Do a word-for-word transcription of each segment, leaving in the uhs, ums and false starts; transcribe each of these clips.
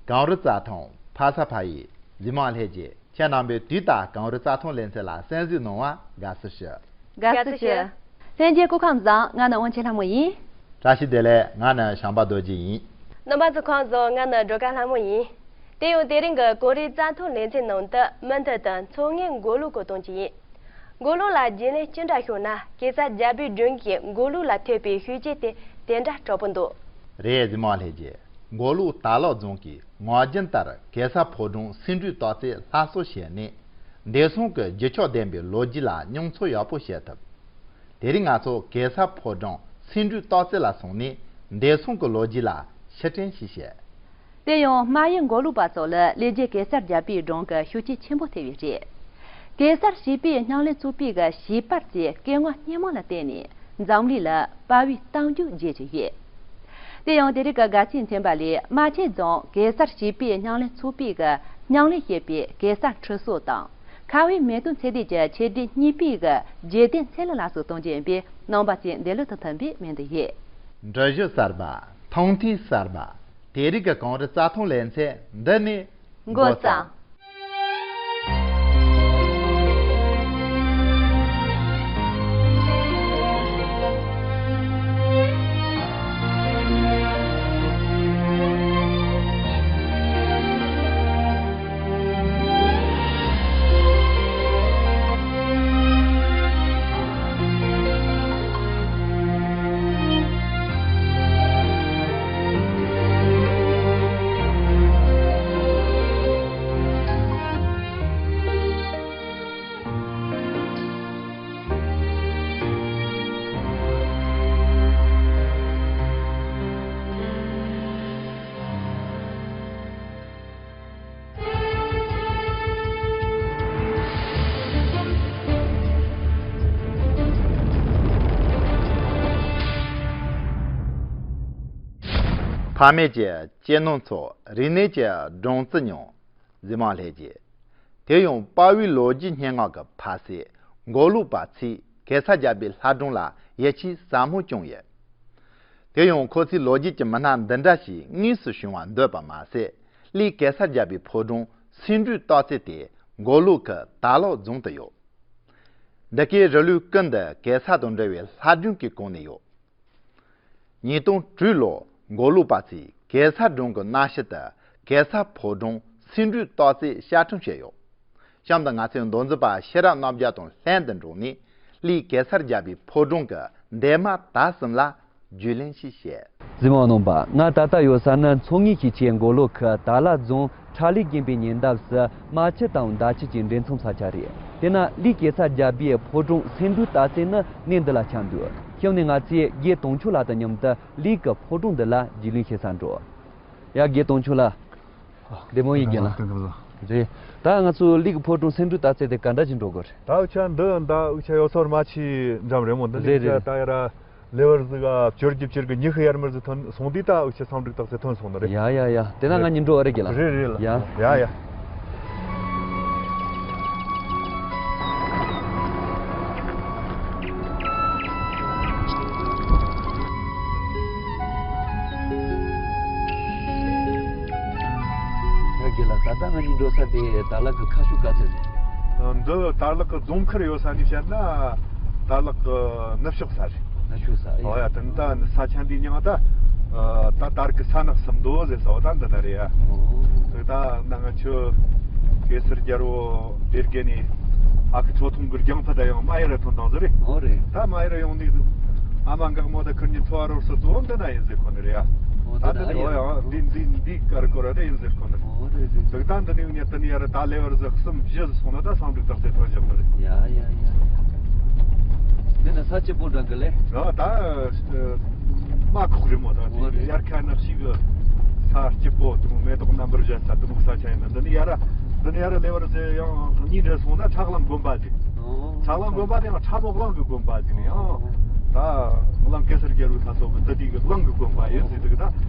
གངས་རི་རྩྭ་ཐང་ཕ་ས་ཕ་ཡུལ། གཟིགས་མང་ལྷན་རྒྱས། ཁྱེད་རྣམ་པས་དུས་ལྟར་གངས་རི་རྩྭ་ཐང་ལེ་ཚན་ལ་གསན་གཟིགས་གནང་བར་དགའ་བསུ་ཞུ། དགའ་བསུ་ཞུ། ལྷན་རྒྱས་སྐུ་ཁམས་བཟང་། ང་ནི་དབང་ཆེན་ལྷ་མོ་ཡིན། བཀྲ་ཤིས་བདེ་ལེགས། ང་ནི་བྱམས་པ་རྡོ་རྗེ་ཡིན། རྣམ་པ་ཚོ་ཁམས་བཟང་། ང་ནི་སྒྲོལ་དཀར་ལྷ་མོ་ཡིན། དེ་ཡང་དེ་རིང་གི་གངས་རིའི་རྩྭ་ཐང་ལེ་ཚན་ནང་དུ་མུ་མཐུད་དུ་མཚོ་སྔོན་མགོ་ལོག་གི་སྟེང་གཅིག་ཡིན། མགོ་ལོག་ལ་རྒྱུས་ལོན་ཅི་འདྲ་བྱུང་ན། གེ་སར་རྒྱལ་པོའི་སྒྲུང་གིས་མགོ་ལོག་ལ་ཐེབས་པའི་ཤུགས་རྐྱེན་དེ་དེ་འདྲ་དྲག་པོ་འདུག་རེད། གཟིགས་མང་ལྷན་རྒྱས། མགོ་ལོག་དར་ལག་རྫོང་གི་ངག་རྒྱུན་ལྟར་གེ་སར་ཕོ་བྲང་སེ་འབྲས་རྟགས་རྩེ་སླར་གསོ་བྱས་ནས། འདས་སོང་གི་རྒྱུ་ཆ་ལྡན་པའི་ལོ་རྒྱུས་ལ་མྱོང་ཚོར་ཡག་པོ་བྱེད་ཐུབ། དེ་རིང་ང་ཚོ་གེ་སར་ཕོ་བྲང་སེ་འབྲས་རྟགས་རྩེ་ལ་སོང་ནས་འདས་སོང་གི་ལོ་རྒྱུས་ལ་ཕྱིར་དྲན་ཞིག་བྱེད། དེ་ཡང་སྨྲ་ཡུལ་མགོ་ལོག་པ་ཚོ་ལ་ལས་རྒྱུ་གེ་སར་རྒྱལ་པོའི་སྒྲུང་གི་ཤུགས་རྐྱེན་ཆེན་པོ་ཐེབས་ཡོད་རེད། གེ་སར་བྱིས་པའི་སྙིང་ལས་ཚུགས་པའི་གི་བྱིས་པར་གྱི་སྐྱེ་དངོས་སྙན་མོ་ལ་བརྟེན་ནས་འཛམ་གླིང་ལ་དཔའ་བོའི་གཏམ་རྒྱུད་རྒྱས་ཀྱི་ཡོད། དེ་ཡང་དེ་རིང་གི་དགའ་ཆེན་མཚན་པ་ལས་རྨ་ཆེན་རྫོང་གེ་སར་བྱིས་པའི་སྙིང་ལས་ཚུགས་པའི་གི་སྙིང་ལས་བྱེད་པའི་གེ་སར་ཁྲི་སྲོང་དང་། ཁ་བའི་མེ་ཏོག་ཚེ་འདས་ཀྱི་ཆེ་འབྲིང་གཉིས་པའི་གི་རྗེས་དྲན་ཚེ་ལ་ལ་སོགས་གཏོང་རྒྱུ་ཡིན་པས། རྣམ་པ་ཚོས་འདི་ལོ་དང་མཐུན་པའི་སྨོན་འདུན་ཡོད། འགྲུལ་བཞུད་གསར་པ། ཐང་ཐིག་གསར་པ། དེ་རིང་གི་གངས་རི་རྩྭ་ཐང་ལེ་ཚན་འདི་ནས་འགོ་བརྩམས། ཕ་མེས་ཀྱི་སྐྱེས་ནོར་ཚོ། རིག་གནས་ཀྱི་སྦྲང་རྩི་མྱོང་། གཟིགས་མང་ལྷན་རྒྱས། དེ་ཡང་དཔའ་བོའི་ལོ་རྒྱུས་སྙན་ངག་གི་ཕ་སྲས་མགོ་ལོག་པ་ཚོས་གེ་སར་རྒྱལ་པོའི་ལྷ་སྒྲུང་ལ་ཡིད་ཆེས་ཟབ་མོ་བསྐྱངས་ཡོད། དེ་ཡང་ཁོ་ཚོའི་ལོ་རྒྱུས་ཀྱི་མི་སྣ་འདི་འདྲ་ཞིག་དངོས་སུ་བྱུང་བ་འདོད་པ་མ་ཟད། གླིང་གེ་སར་རྒྱལ་པོའི་ཕོ་བྲང་སེ་འབྲས་རྟགས་རྩེ་དེ་མགོ་ལོག་གི་དར་ལག་རྫོང་དུ་ཡོད། འདི་གའི་རི་ལུའི་ཀུན་ཏུ་གེ་སར་དང་འབྲེལ་བའི་ལྷ་སྒྲུང་གི་གོ་གནས་ཡོད། ཉིས་སྟོང་དྲུག་ལོར་མགོ་ལོག་པ་ཚོས་གེ་སར་སྒྲུང་གི་སྣེ་ཤུལ་དུ་གེ་སར་ཕོ་བྲང་སེ་འབྲས་རྟགས་རྩེ་དཔྱ་ཁྲལ་བྱས་ཡོད། གཤམ་དུ་ང་ཚོའི་མདོ་འཛིན་པ་ཤེས་རབ་རྣམ་རྒྱལ་དང་ལྷན་དུ་འགྲོགས་ནས། གླིང་གེ་སར་རྒྱལ་པོའི་ཕོ་བྲང་གི་འདན་མ་དར་གསུམ་ལ་རྒྱུས་ལོན་ཞིག་བྱས། གཟིགས་མོ་རྣམ་པ། ང་ད་ལྟ་ཡོད་ས་ནི་མཚོ་སྔོན་ཤེས་ཆེན་མགོ་ལོག་གི་དར་ལག་རྫོང་ཁྲ་ལི་དགོན་པའི་ཉེ་འདབས་སུ་རྨ་ཆུ་དང་མདའ་ཆུ་གྱི་འདྲེས་མཚམས་ས་ཆ་རེད། དེ་ན་གླིང་གེ་སར་རྒྱལ་པོའི་ཕོ་བྲང་སེ་འབྲས་རྟགས་རྩེ་ནི་གནས་འདི་ལ་ཆགས་འདུག་གཤམ་ནས་ང་ཚོས་རྒན་དུང་ཆོས་ལགས་དང་མཉམ་དུ་གླིང་གི་ཕོ་བྲང་འདི་ལ་རྒྱུས་ལོན་བྱེད་སར་འགྲོ། ཡ། རྒན་དུང་ཆོས་ལགས། བདེ་མོ་ཡིན་རྒན་ལགས། རེད། ད་ང་ཚོ་གླིང་གི་ཕོ་བྲང་སེ་འབྲས་རྟགས་རྩེ་དེ་ག་འདྲ་ཅིག་འགྲོ་དགོས་རེད། ད་འུ་ཅག་འདི་ད་འུ་ཅག་ཡོད་ས་རྨ་ཆུའི་འགྲམ་རེད་མོ། འདི་ནས་རེད། རེད། ད་ཡར་ལེ་བར་ཟིག་ག་བཅུ་བརྒྱད་བཅུ་གི་ཉི་ཤུ་ཡར་མར་ཟིག་ཐོན་སོང་དུས་ད་འུ་ཅག་སེ་འབྲས་རྟགས་རྩེ་ཐོན་སོང་ནི་རེད། ཡ་ཡ་ཡ། དེ་ན་ང་གཉིས་འགྲོ་བ་རེད་རྒན་ལགས། རེད་རེད་ལགས། ཡ་ཡ་ཡ། ཡ་རྒན་ལགས། ད་ལྟ་ང་གཉིས་འགྲོ་ས་དེ་དར་ལག་གི་ཁ་ཤུག་ག་ཚོད་རེད། འདི་དར་ལག་གི་རྫོང་ཁར་ཡོད་ས་ནས་བཤད་ན་དར་ལག་གི་ནུབ་ཕྱོགས་ས་རེད། ནུབ་ཕྱོགས་ས། ཨོ་ཡ། དེ་ནི་ད་ས་ཆ་འདིའི་མྱིང་ད་ད་དར་གི་ས་ནག་སུམ་མདོ་ཟེར་ས་བ་ད་འདི་ན་རེད་ཡ། ཨོ། དེ་ད་ན་ང་ཆོ་གེ་སར་རྒྱལ་པོ་དེར་གེ་ནི་ཨ་ཁུ་ཁྲོ་ཐུང་གི་རྒྱང་ཕུ་ད་ཡང་རྨ་ཡུལ་ལ་ཐོན་དང་ཟེར་རེད། ཨོ་རེད། ད་རྨ་ཡུལ་ལ་ཡོང་ནི་ཨ་མ་འགག་མོ་ད་ཁུར་གཉིས་འཚོ་བ་རོལ་ས་གཙོ་བོ་འདི་ན་ཡིན་ཟེར་ཁོ་ནི་རེད་ཡ། ཨོ། ད་འདི་འདི་ན་འདི་ཡོད་ཡང་འདི་འདི་འདི་ཀར་ཀོ་ར་རེ་ཡིན་ཟེར་ཁོ་ནི། ཨོ་རེད་རེད། དེ་ད་འདི་ནི་ངས་དེ་ནི་ཡ་ར་ད་ལེ་བར་ཟིག་གསུམ་བཞི་ཟིག་སོང་ན་ད་སེ་འབྲས་རྟགས་རྩེ་ཐོན་བཞག་པ་རེད། ཡ་ཡ་ཡ་ཡ། དེ་ནི་ས་སྐྱིད་པོ་འདྲ་གི་ལེ། ཡ་ད་རྨ་ཁོག་རེད་མོ། ད་འོ་རེད། དེ་ཡར་ཁ་ནག་ཞིག་གི་ས་སྐྱིད་པོ་དང་མེ་ཏོག་རྣམ་པར་བཞད་ས་དེ་མོ་ས་ཆ་ཡིན་ན། འདི་ནི་ཡ་ར་འདི་ནི་ཡ་ར་ལེ་བར་ཟིག་ཡང་གཉིས་འདྲ་སོང་ན་ཁྲ་གླང་དགོན་པ་ཟིག་ཨོ། ཁྲ་གླང་དགོན་པ་དེ་ཡང་ཁྲ་མོ་གླང་གི་དགོན་པ་ཟིག་ནི་ཡང་ད་གླང་གེ་སར་རྒྱལ་པོའི་ལྷ་ཚོགས་ཀྱི་དུ་དེ་གི་གླང་གི་དགོན་པ་ཡིན་ཟེར་དུས་ད་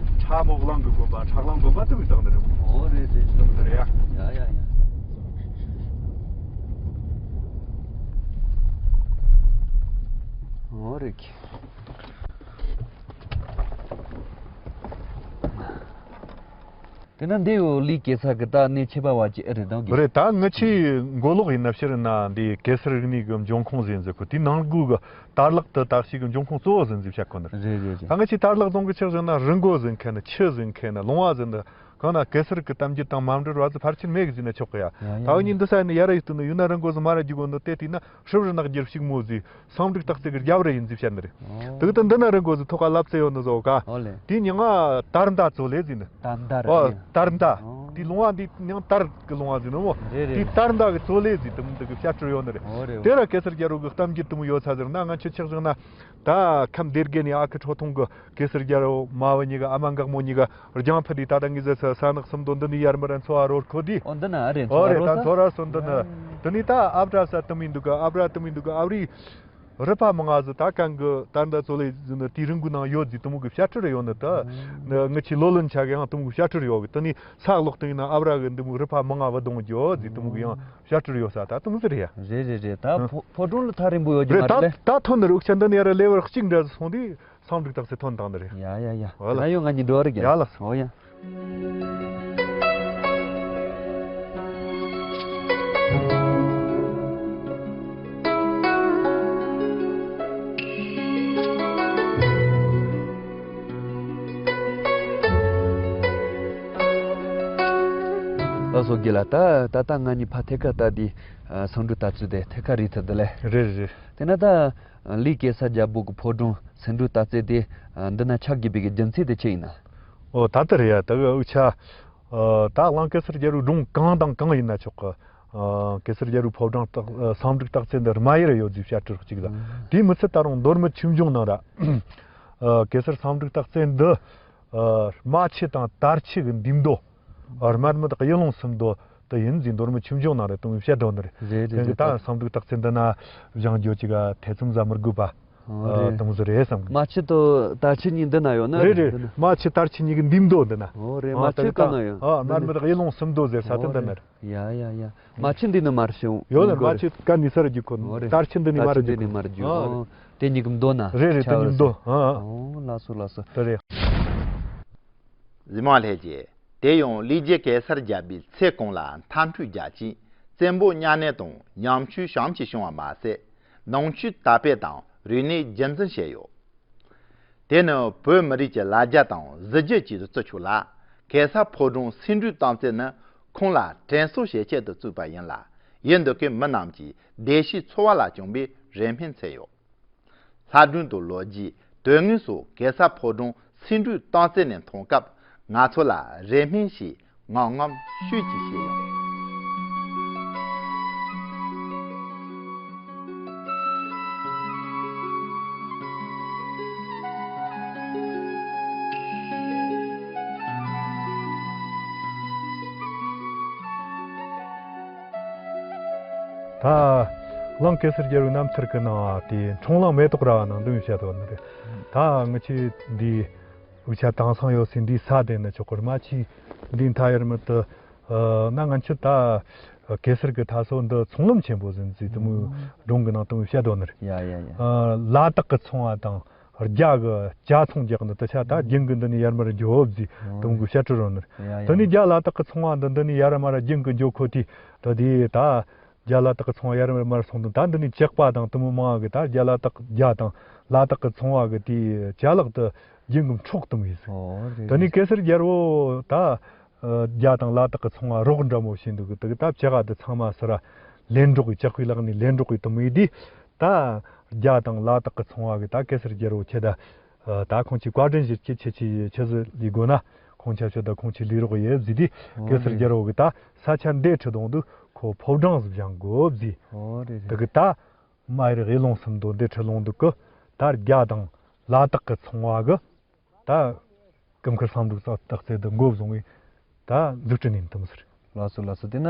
ཁྲ་མོ་གླང་གི་དགོན་པ་ཁྲ་གླང་དགོན་པ་དུ་བའི་སྟེང་དུ་རེད། ཨོ་རེད་རེད། སྟེང་དུ་རེད་ཡ། ཡ་ཡ་ཡ། ཨོ་རེད་ཀི། དེ་ན་འདི་ཡོ་ལི་གེ་སར་གི་ད་གནས་ཆེ་བ་བ་ཅི་ཨེ་རེད་དང་གི། རེད། ད་ངི་ཆེ་མགོ་ལོག་ཡིན་ན་ཕྱིར་ན་འདི་གེ་སར་རིག་གནས་གི་འབྱུང་ཁུངས་ཟིན་ཟིག་གི། དེའི་ནང་སྒོ་གི་དར་ལག་དེ་ད་ཞིག་གི་འབྱུང་ཁུངས་གཙོ་བོ་ཟིན་ཟིག་བཤད་གོ་ནི་རེད། རེད་རེད་རེད། ད་ངི་ཆེ་དར་ལག་བཟུང་གི་ཆགས་ཟིན་ན་རི་མགོ་ཟིན་མཁན་ནི་ཆུ་ཟིན་མཁན་ནི་ལུང་བ་ཟིན་ནི། གང་ན་གེ་སར་གི་གཏམ་རྒྱུད་དང་མ་འབྲེལ་བ་ཟིག་ཕལ་ཆེར་མེད་གི་ཟིན་ན་ཆོག་གི་ཡ། ཡ་ཡ་ད་འུ་ཡ། གཉིས་འདི་ས་ནས་ཡ་ར་ཡིས་དུ་ནི་ཡུལ་ན་རི་མགོ་ཟིག་མ་ར་རྒྱུག་གོ་ནི་དེ་དུས་ན་ཧྲིབ་རི་ནག་རྒྱུར་ཕྱུག་མོ་ཟིག་སང་འབྲུག་སྟག་རྩེ་གི་རྒྱབ་རི་ཡིན་ཟིག་བཤད་ནི་རེད། ཨོ། དུ་གི་དུ་འདི་ན་རི་མགོ་ཟིག་ཐོག་ཁ་ལབ་ཙེ་ཡོད་ནི་ཟོ་ག། ཨོ་ལེ། དེའི་མྱིང་ང་དར་མདའ་བཙོ་ལེ་ཟིན་ནི། ད་མདའ་རེད། ཨོ་ཡ། དར་མདའ། ཨོ། དེའི་ལུང་བ་འདི་མྱིང་དར་གི་ལུང་བ་ཟིན་ནི་མོ། རེད་རེད། དེའི་དར་མདའ་གི་བཙོ་ལེ་ཟིན་དུ་མི་འདི་གི་བཤད་སྲོལ་ཡོད་ནི་རེད། ཨོ་རེད། དེ་ར་གེ་སར་རྒྱལ་པོ་གི་གཏམ་རྒྱུད་དུ་མི་ཡོད་ས་ཟེར་ན་ང་ཆུ་ཆག་བཞག་ན། ད་ཁམས་སྡེ་དགེ་ནས་ཨ་ཁུ་ཁྲོ་ཐུང་གི་གེ་སར་རྒྱལ་པོ་མ་བུ་གཉིས་ཀ་ཨ་མ་འགག་མོ་གཉིས་ཀ་རྒྱང་ཕུད་དེ་ད་ལྟ་ངེད་ཟེར་ས་ས་ནག་སུམ་མདོ་འདི་ནས་ཡར་མར་འཚོ་བ་རོལ་ཁོ་དེ། ཨོ་འདི་ན་ཨ་རེད། ཨོ་རེད། ད་འཚོ་ར་སོ་འདི་ན། དེ་ནས་ད་ཨ་བྲ་ས་དུ་མི་འདུག་ག། ཨ་བྲ་དུ་མི་འདུག་ག། ཨ་བྲའི་རུ་ཕ་མང་ང་ཟི་ད་གང་གི་ད་འདི་ཚོ་ལས་ཟི་ནི་དེའི་རིང་གི་ནང་ཡོད་ཟི་དུ་མུ་གི་བཤད་སྲོལ་ཡོད་ནི། ད་ངི་ཆི་ལོ་ལོན་ཆ་གི་ཡང་དུ་མུ་གི་བཤད་སྲོལ་ཡོད་གི། དེ་ནས་ས་ལོག་དུ་ཡིན་ན་ཨ་བྲ་གི་འདི་མུ་རུ་ཕ་མང་ང་བ་གདོང་གི་ཡོད་ཟི་དུ་མུ་གི་ཡང་བཤད་སྲོལ་ཡོད་ས། ད་དུ་མུ་ཟི་རེད་ཡ། རེད་རེད་རེད། ད་ཕོ་ཕོ་བྲང་ལ་ཐག་རིང་པོ་ཡོད་ཀྱི་རེད། མ་རེད་ད་ལེ། ད་ཐོན་ནི་རུ་ཆ་འདི་ནི་ཡ་ར་ལེ་བར་གཅིག་འདྲ་སོང་དུས། སང་འབྲུག་སྟག་རྩེ་ཐོན་བཏང་ནི་རེད། ཡ་ཡ་ཡ། འོ་ལ། ད་ཡོང་ང་གཉིས་འགྲོ་རེ་རྒྱབ། ཡ་ལགས། འོ་ཡ། ལགས་སོ་རྒན་ལགས། ད་ད་ལྟ་ང་གཉིས་ཕ་ཐད་ཀ་ལྟ་དེ་སང་འབྲུག་སྟག་རྩེ་དེ་ཐད་ཀ་རིས་ཐུབ་དེ་ལས། རེད་རེད། དེ་ན་ད། ལི་གེ་སར་རྒྱལ་པོ་གི་ཕོ་བྲང་སེང་འབྲུག་སྟག་རྩེ་དེ་འདི་ན་ཆགས་དགོས་པའི་གི་རྒྱུ་མཚན་དེ་ཅི་ཡིན་ན། ཨོ་ད་ལྟ་རེད་ཡ། ད་གི་འུ་ཆ་ད་གླང་གེ་སར་རྒྱལ་པོའི་སྒྲུང་གང་དང་གང་ཡིན་ན་ཆོག་གི། གེ་སར་རྒྱལ་པོའི་ཕོ་བྲང་སྟག་སེང་འབྲུག་སྟག་རྩེ་འདི་རྨ་ཡུལ་ཡོད་ཟིག་བཤད་སྲོལ་གཅིག་ལ། དེའི་མི་ཚད་ད་རུང་མདོ་སྨད་ཆོས་འབྱུང་ནང་ར་གེ་སར་སེང་འབྲུག་སྟག་རྩེ་འདི་རྨ་ཆུ་དང་དར་ཆུ་གི་འདུས་མདོ། རྨ་མི་དག་གཡུ་ལུང་སུམ་མདོ་དེ་ཡིན་ཟིན་མདོ་སྨད་ཆོས་འབྱུང་ནང་རེ་དུང་བཤད་དོ་ནི་རེད། རེད་རེད། དེང་གི་རེད། ད་སེང་འབྲུག་སྟག་རྩེ་འདི་ན་བཞེངས་རྒྱུ་ཅིག་ག་ཐེ་ཚོམ་ཟ་མི་དགོས་པ། ཨོ་རེད། དུང་ཟི་རེད་བསམ་གི། རྨ་ཆུ་དང་དར་ཆུ་གཉིས་འདི་ན་ཡོད་ནི་རེད། རེད་རེད། འདི་ན། རྨ་ཆུ་དར་ཆུ་གཉིས་ཀྱི་འདུས་མདོ་འདི་ན། ཨོ་རེད། ཨ་རྨ་ཆུ་ད་ག་ན་ཡོད། ཨ་རྨ་མི་དག་གཡུ་ལུང་སུམ་མདོ་ཟེར་ས་དེ་འདི་ན་རེད། ཡ་ཡ་ཡ། རྨ་ཆུ་འདི་ནི་མར་བྱུང་ཡོད་ནི། རྨ་ཆུ་ཀ་ནི་སར་རྒྱུག་ཁོ། ཨོ་རེད། དར་ཆུ་འདི་ནི་མར་རྒྱུག་ཁོ། དེ་གཉིས་ཀྱི་མདོ་ན། རེད་རེད། དེ་གཉིས་མདོ། ཨ་ཨ། ཨོ་ལགས་སོ་ལགས་སོ། དེ་རེད། གཟིགས་མོ་ལྷན་རྒྱས། དེ་ཡང་ལི་རྒྱལ་གེ་སར་རྒྱལ་པོའི་ཚེ་གང་ལ་འཐབ་འཁྲུག་རྒྱག་ཅིང་བཙན་པོ་གཉའ་གནོན་དང་ཉམ་ཆུང་བྱམས་ཀྱིས་བྱུང་བ་མ་ཟད། ནང་ཆོས་དར་སྤེལ་དང་རིག་གནས་རྒྱུན་འཛིན་བྱས་ཡོད། དེ་ནི་བོད་མི་རིགས་ཀྱི་ལ་རྒྱ་དང་གཟི་བརྗིད་ཅེས་བརྩི་ཆོག་ལ། གེ་སར་ཕོ་བྲང་སེང་འབྲུག་སྟག་རྩེ་ནི་ཁོང་ལ་དྲན་གསོ་བྱེད་ཆེད་དུ་བཙུགས་པ་ཡིན་ལ། ཡིན་འདོད་མཁན་མི་རྣམས་ཀྱིས་བདེ་སྐྱིད་འཚོ་བ་ལ་བྱུང་བའི་རེ་སྨོན་འཚལ་ཡོད། ལྷ་སྒྲུང་དང་ལོ་རྒྱུས། དོན་དངོས་སོགས་གེ་སར་ཕོ་བྲང་སེང་འབྲུག་སྟག་རྩེ་ནས་མཐོང་སྐབས་ང་ཚོ་ལ་རེ་སྨོན་ཞིག་ངམ་ངམ་ཤུགས་ཀྱིས་བྱེད་ཡོང་། ད་གླང་གེ་སར་རྒྱལ་པོའི་རྣམ་ཐར་གྱི་ནང་དེ་འཁྲུངས་གླིང་མེ་ཏོག་ར་བ་ནང་འདུག་བཤད་དོ་ནི་རེད། ད་ངི་ཆི་འདི་འུ་ཆ་དེང་སང་ཡོད་སའི་འདི་ས་དེ་ནི་ཆོག་གི། རྨ་ཆུ་འདི་མཐའ་ཡར་མར་དུ་ན་ང་ཆི་ད་གེ་སར་གྱི་ད་སོ་འདི་ཚོང་ལམ་ཆེན་པོ་ཟིན་ཟིག་དུ་མོའི་སྒྲུང་གི་ནང་དུ་བཤད་དོ་ནི་རེད། ཡ་ཡ་ཡ། ལ་དྭགས་ཀྱི་ཚོང་བ་དང་རྒྱ་གི་ཇ་ཚོང་རྒྱག་ནི་དུ་ཆ་ད་རྒྱང་གི་འདི་ནས་ཡར་མར་འགྱོ་བཟི་དུ་མོ་གི་བཤད་སྲོལ་རོ་ནི་རེད། ཡ་ཡ། དེ་ནས་རྒྱ་ལ་དྭགས་ཀྱི་ཚོང་བ་འདི་འདི་ནས་ཡར་མར་རྒྱང་གི་འགྱོ་ཁོ་དེ་ད་དེ་ད། རྒྱ་ལ་དྭགས་ཀྱི་ཚོང་བ་ཡར་མར་སོང་དུས་ད་འདི་ནས་ཇག་པ་དང་དུ་མོ་མང་བ་གི་ད་རྒྱ་ལ་དྭགས་རྒྱ་དང་ལ་དྭགས་ཀྱི་ཚོང་བ་གི་དེའི་ཅ་ལག་ཏུ་རྒྱུན་གྱི་འཕྲོག་གཏོང་ཡིན་ཟིག། ཨོ་རེད། དེ་ནས་རེད། གེ་སར་རྒྱལ་པོ་ད་རྒྱ་དང་ལ་དྭགས་ཀྱི་ཚོང་བ་རོགས་འདྲ་མོ་བྱས་འདུག་གི། དེ་གི་ད་ཅ་ག་དེ་ཚང་མ་སི་ར་ལེན་འགྲོགས་གི་ཇག་པའི་ལག་ནས་ལེན་འགྲོགས་གི་དུ་མོ་ཡིན་དུས་ད་རྒྱ་དང་ལ་དྭགས་ཀྱི་ཚོང་བ་གི་ད་གེ་སར་རྒྱལ་པོ་ཁྱེད་ད། ད་ཁོང་ཆི་བཀའ་དྲིན་ཞིག་ཁྱེད་ཆི་ཆི་ཆི་ཟིག་ལས་དགོས་ན་ཁོང་ཆ་ཆོད་ད་ཁོང་ཆི་ལས་རོགས་ཡེ་ཟིག་དེ། ཨོ་གེ་སར་རེད། རྒྱལ་པོ་གི་ད་ས་ཆ་འདི་ཁྲི་གདོང་དུ་ཁོ་ཕོ་བྲང་ཟིག་བཞེངས་དགོས་ཟིག། ཨོ་རེད་རེད། དེ་གི་ད་མ་ཡར་གཡུ་ལུང་སུམ་མདོ་འདི་ཁྲི་ལུང་དུ་གི་ད་རྒྱ་དང་ལ་དྭགས་ཀྱི་ཚོང་བ་གི་ད་སྐུ་མཁར་སེང་འབྲུག་སྟག་རྩེ་དུ་མགོ་བཟུང་བའི་ད་འཛུགས་སྐྲུན་ཡིན་དུ་མོ་ཟེར། ལགས་སོ་ལགས་སོ། དེ་ན་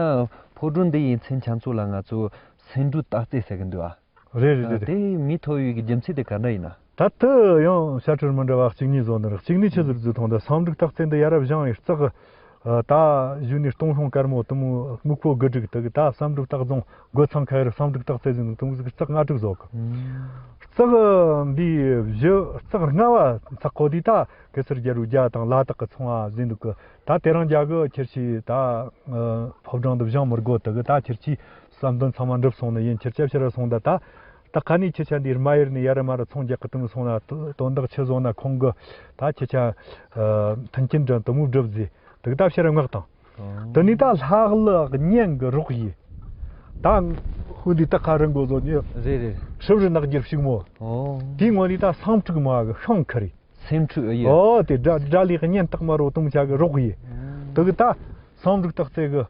ཕོ་བྲང་འདི་ཡི་མཚན་ཁྱེད་ཚོ་ལ་ང་ཚོ་སེང་འབྲུག་སྟག་རྩེ་ཟེར་གི་འདུག་ཨ། རེད་རེད་རེད་རེད། དེ་མིང་ཐོགས་ཡོད་ཀྱི་རྒྱུ་མཚན་དེ་ག་འདྲ་ཡིན་ན། ད་ལྟ་ཡང་བཤད་སྲོལ་མི་འདྲ་བ་གཅིག་གཉིས་བཟོ་ནི་རེད། གཅིག་ནི་ཆི་ཟེར་རྫུ་མཐོང་ད་སེང་འབྲུག་སྟག་རྩེ་འདི་ཡར་བཞེངས་ཡི་རྩག་གི་ ད་གཞོན་ནུའི་སྟོང་ཤོང་དཀར་མོ་དུ་མོ་སྨུག་པོ་དགུ་དྲུག་དུ་གི་ད་བསམ་གྲུབ་རྟགས་རྫོང་སྒོ་ཚང་ཁ་ཡར་བསམ་གྲུབ་རྟགས་རྩེ་ཟིན་དུ་མོ་ཟིག་རྩག་ལྔ་དྲུག་བཟོ་གི། རྩག་འདི་བཞི་རྩག་ལྔ་བ་ཚག་ཁོ་དེ་ད་གེ་སར་རྒྱལ་པོའི་རྒྱ་དང་ལ་དྭགས་ཀྱི་ཚོང་བ་ཟིན་འདུག་གི། ད་དེ་རང་རྒྱ་གི་ཁྱེར་ཆི་ད་ཕོ་བྲང་དུ་བཞེངས་མི་དགོ་དུ་གི། ད་ཁྱེར་ཆི་བསམ་དོན་ཚང་མ་འགྲུབ་སོང་ནི་ཡིན། ཁྱེར་ཆ་ཕྱིར་སོང་ད་ད། ད་ཁ་ནས་ཁྱེད་ཆ་འདིར་མ་ཡེར་ནས་ཡར་མར་ཚོང་རྒྱག་གི་དུ་མོ་སོང་ན་དོན་དག་ཆི་བཟོ་ན་ཁོང་གི་ད་ཁྱེད་ཆ་མཐུན་རྐྱེན་དྲན་དུ་མོ་སྒྲུབ་ཟེ་དུ་གི་ད་ཕྱིར་མངགས་དང་། དུ་ནི་ད་ལྷག་ལ་གཉན་གི་རོགས་ཡིན། ད་ཧུ་འདི་ད་ཁ་རི་མགོ་བཟོ་ནི་རེད་རེད། ཧྲིབ་རི་ནག་འགྱུར་ཕྱུག་མོ། ཨོ། དེའི་ངོ་ནས་ད་སང་ཕྲུག་མ་གི་ཤང་ཁ་རི། སེམས་འཁྲུག་ཨེ་ཡོད། ཨོ་དེ་དགྲ་དགྲ་ལི་གི་གཉེན་སྟག་མ་རོ་དུང་བྱ་གི་རོགས་ཡིན། དུ་གི་ད་སང་འབྲུག་སྟག་རྩེ་གི་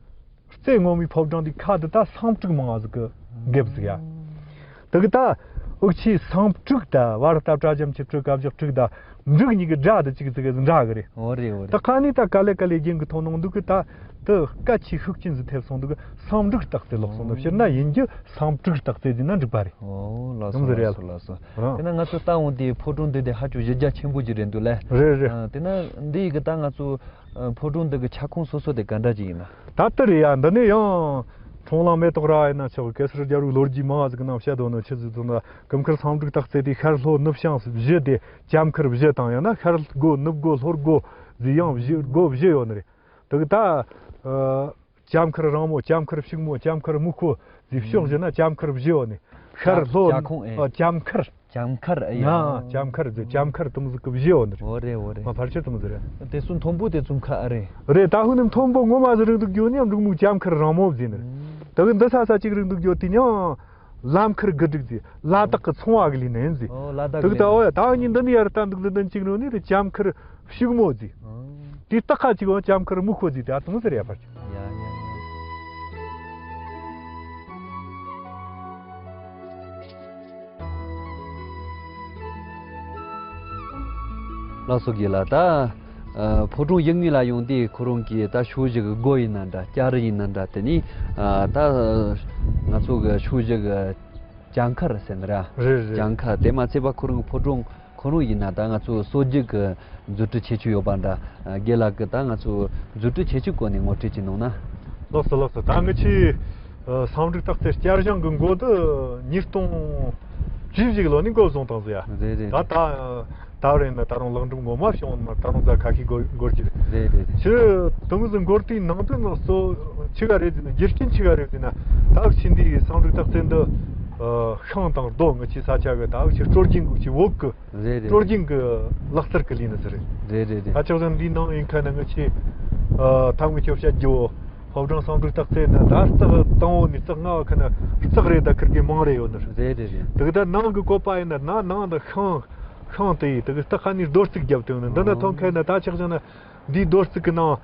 རྩེ་ངོ་མའི་ཕོ་བྲང་དེ་ཁ་དུ་ད་སང་འབྲུག་མང་ཟིག་གི་འགེབས་ཟིག་ཡ། དུ་གི་ད་འུག་ཆི་སང་འབྲུག་ད་བར་ད་བྲ་ཇམ་ཆི་འབྲུག་གབ་ཇག་འབྲུག་ད་འབྲུག་གཉིས་གི་དགྲ་དུ་གཅིག་ཟིག་གི་འདྲ་གི་རེད། ཨོ་རེད་ཨོ་རེད། ད་ཁ་ནི་ད་ག་ལེ་ག་ལེ་རྒྱན་གི་ཐོག་ནང་འདུག་གི་ད། དུ་སྐད་ཆའི་ཤུགས་རྐྱེན་ཟིག་ཐེབས་སོང་འདུག་གི། སང་འབྲུག་སྟག་རྩེ་ལོག་སོང་འདུག་ཕྱིར་ན་ཡིན་རྒྱུ་སང་འབྲུག་སྟག་རྩེ་ཟིན་ན་འགྲིག་པ་རེད། ཨོ་ལགས་སོ་ལགས་སོ་ལགས་སོ། རང་། དེ་ན་ང་ཚོ་ལྟ་འོང་དེ་ཕོ་བྲང་འདི་དེ་ཧ་ཅང་གཞི་རྒྱ་ཆེན་པོ་ཅིག་རེད་འདུག་ལེ། རེད་རེད། ཨ། དེ་ན་འདི་ཡི་གི་ད་ང་ཚོ་ཨ། ཕོ་བྲང་འདི་གི་ཁྱབ་ཁོངས་སོ་སོ་དེ་ག་འདྲ་ཅིག་ཡིན་ན། ད་ལྟ་རེད་ཡ། འདི་ནས་ཡང་ཁྲོང་ལང་མེ་ཏོག་ར་ཡིན་ན་ཆོག་གེ་སར་རྒྱལ་པོའི་ལོ་རྒྱུས་མང་ང་ཟིག་གི་ནང་བཤད་དོ་ནི་ཆི་ཟིག་དུ་ན་གུམ་མཁར་སང་འབྲུག་སྟག་རྩེ་དེ་ཤར་ལྷོ་ནུབ་བྱང་བཞི་དེ་ལྕམ་མཁར་བཞི་དང་ཡང་ན་ཤར་སྒོ་ནུབ་སྒོ་ལྷོ་སྒོ་ཟིག་ཡང་བཞི་སྒོ་བཞི་ཡོད་ནི་རེད། དེ་གི་ད། ཨ། ལྕམ་མཁར་རིང་མོ་ལྕམ་མཁར་ཕྱུག་མོ་ལྕམ་མཁར་སྨུག་པོ་ཟིག་ཕྱོགས་བཞི་ན་ལྕམ་མཁར་བཞི་ཡོད་ནི། ཤར་ལྷོ། ལྕམ་ཁོང་ཨེ། ཨ། ལྕམ་མཁར། ལྕམ་མཁར་ཨེ་ཡ། ང་ལྕམ་མཁར་ཟིག་ལྕམ་མཁར་དུམ་ཟིག་གི་བཞི་ཡོད་ནི་རེད། འོ་རེད་འོ་རེད། ང་ཕལ་ཆེར་དུམ་ཟིག་རེད། དེ་སུ་མཐོན་པོ་དེ་ཙུམ་ཁ་ཨ་རེད། རེད། ད་ཧུ་ནི་མཐོན་པོ་ངོ་མ་ཟིག་རིང་དུ་གྱོ་ནི་འབྲུག་མོ་ལྕམ་མཁར་རིང་མོ་ཟིན་ནི་རེད། དེ་གི་འདི་ས་ས་གཅིག་རིང་དུ་གྱོ་དེ་ཡང་ལམ་ཁར་གི་སྒྲིག་ཟིག་ལ་དྭགས་ཀྱི་ཚོང་བ་གི་ལི་ནན་ཟིག་ཨོ་ལ་དྭགས་དེ་གི་ད་ཨོ་ཡ་ད་ཨ་ཉི་འདི་ནི་ཡར་ལྟ་འདུག་འདི་འདི་གཅིག་རིང་ནི་རེད་ལྕམ་མཁར། ཕྱུག་མོ་ཟིག་དེ་སྟག་ཁ་གཅིག་བ་ལྕམ་མཁར་སྨུག་པོ་ཟིག་དེ་ཨ་དུང་ཟེར་ཡ་ཕར། ཡ་ཡ་ཡ། ལགས་སོ་རྒན་ལགས། ད་ཕོ་བྲང་ཡིག་ངོས་ལ་ཡོང་དུས་ཁོ་རང་གི་ད་ཕྱོགས་བཞི་གི་སྒོ་ཡིན་ན་འདྲ་སྐྱ་རི་ཡིན་ན་འདྲ་དེ་ནི་ད་ང་ཚོ་གི་ཕྱོགས་བཞི་གི་ལྕམ་མཁར་ཟེར་ནི་ར། རེད་རེད། ལྕམ་མཁར་དེ་མ་ཚད་པ་ཁོ་རང་གི་ཕོ་བྲང་ཁོ་རང་ཡིན་ན་ད་ང་ཚོ་གསོ་རྒྱུ་གི་མཛུབ་ཁྲིད་ཁྱད་ཆོས་ཡོད་པ་འདྲ། རྒན་ལགས་ཀྱིས་ད་ང་ཚོ་མཛུབ་ཁྲིད་ཁྱད་ཆོས་སྐོར་ནས་ངོ་སྤྲོད་ཅིག་གནང་ན། ལགས་སོ་ལགས་སོ། ད་ངི་ཆི་སང་འབྲུག་སྟག་རྩེ་བསྐྱར་བཞེངས་གི་འགོ་འདི་ཉིས་སྟོང་བཅུ་བཞི་གི་ལོ་ནས་འགོ་བཟུང་བཏང་ཟེར་ཡ། རེད་རེད། ད་རེད། ད་ད་རེད་ན་ད་རུང་ལེགས་འགྲུབ་ངོ་མ་བྱུང་མ་ད་རུང་ཟ་ཁ་ཤས་འགོར་འགོར་གྱི་རེད། རེད་རེད། ཆི་དུང་ཟི་འགོར་དུས་ནང་དོན་ནང་གཙོ་ཆི་ག་རེད་ཟེར་ན་རྒྱུ་རྐྱེན་ཆི་ག་རེད་ཟེར་ན་ད་ཕྱིན་དུས་སང་འབྲུག་སྟག་རྩེ་འདི་ཤིང་དང་རྡོ་ངི་ཆི་ས་ཆ་གི་ད་ཕྱི་སྲོལ་རྒྱུན་གི་ཆི་བོད་གི་རེད་རེད། སྲོལ་རྒྱུན་གི་ལག་རྩལ་གི་ལས་ནི་ཟེར། རེད་རེད་རེད། ད་ཆགས་ཟིན་འདིའི་ནང་ཡིན་ཁ་ན་ངི་ཆི་ཐམ་གི་ཆོ་བཤད་རྒྱུ་བོ་ཕོ་བྲང་སང་འབྲུག་སྟག་རྩེ་ན་ད་རྩག་དང་བོ་ནི་རྩག་ལྔ་བ་ཁ་ན་རྩག་རེ་ད་ཁིར་གི་མང་རེ་ཡོད་ནི་རེད། རེད་རེད་རེད། དེ་གི་ད་ནང་གི་བཀོད་པ་ཡིན་ན་ན་ནང་ད་ཤིང་ཤིང་དེ་ཡི་དེ་གི་སྟག་ཁ་ནས་རྡོ་རྩིག་བརྒྱབ་དེ་ཡོད་ནི་འདི་ན་ཐོན་ཁ་ན་ད་ཆགས་ཟིན་ན་འདིའི་རྡོ་རྩིག་གི་ནང་།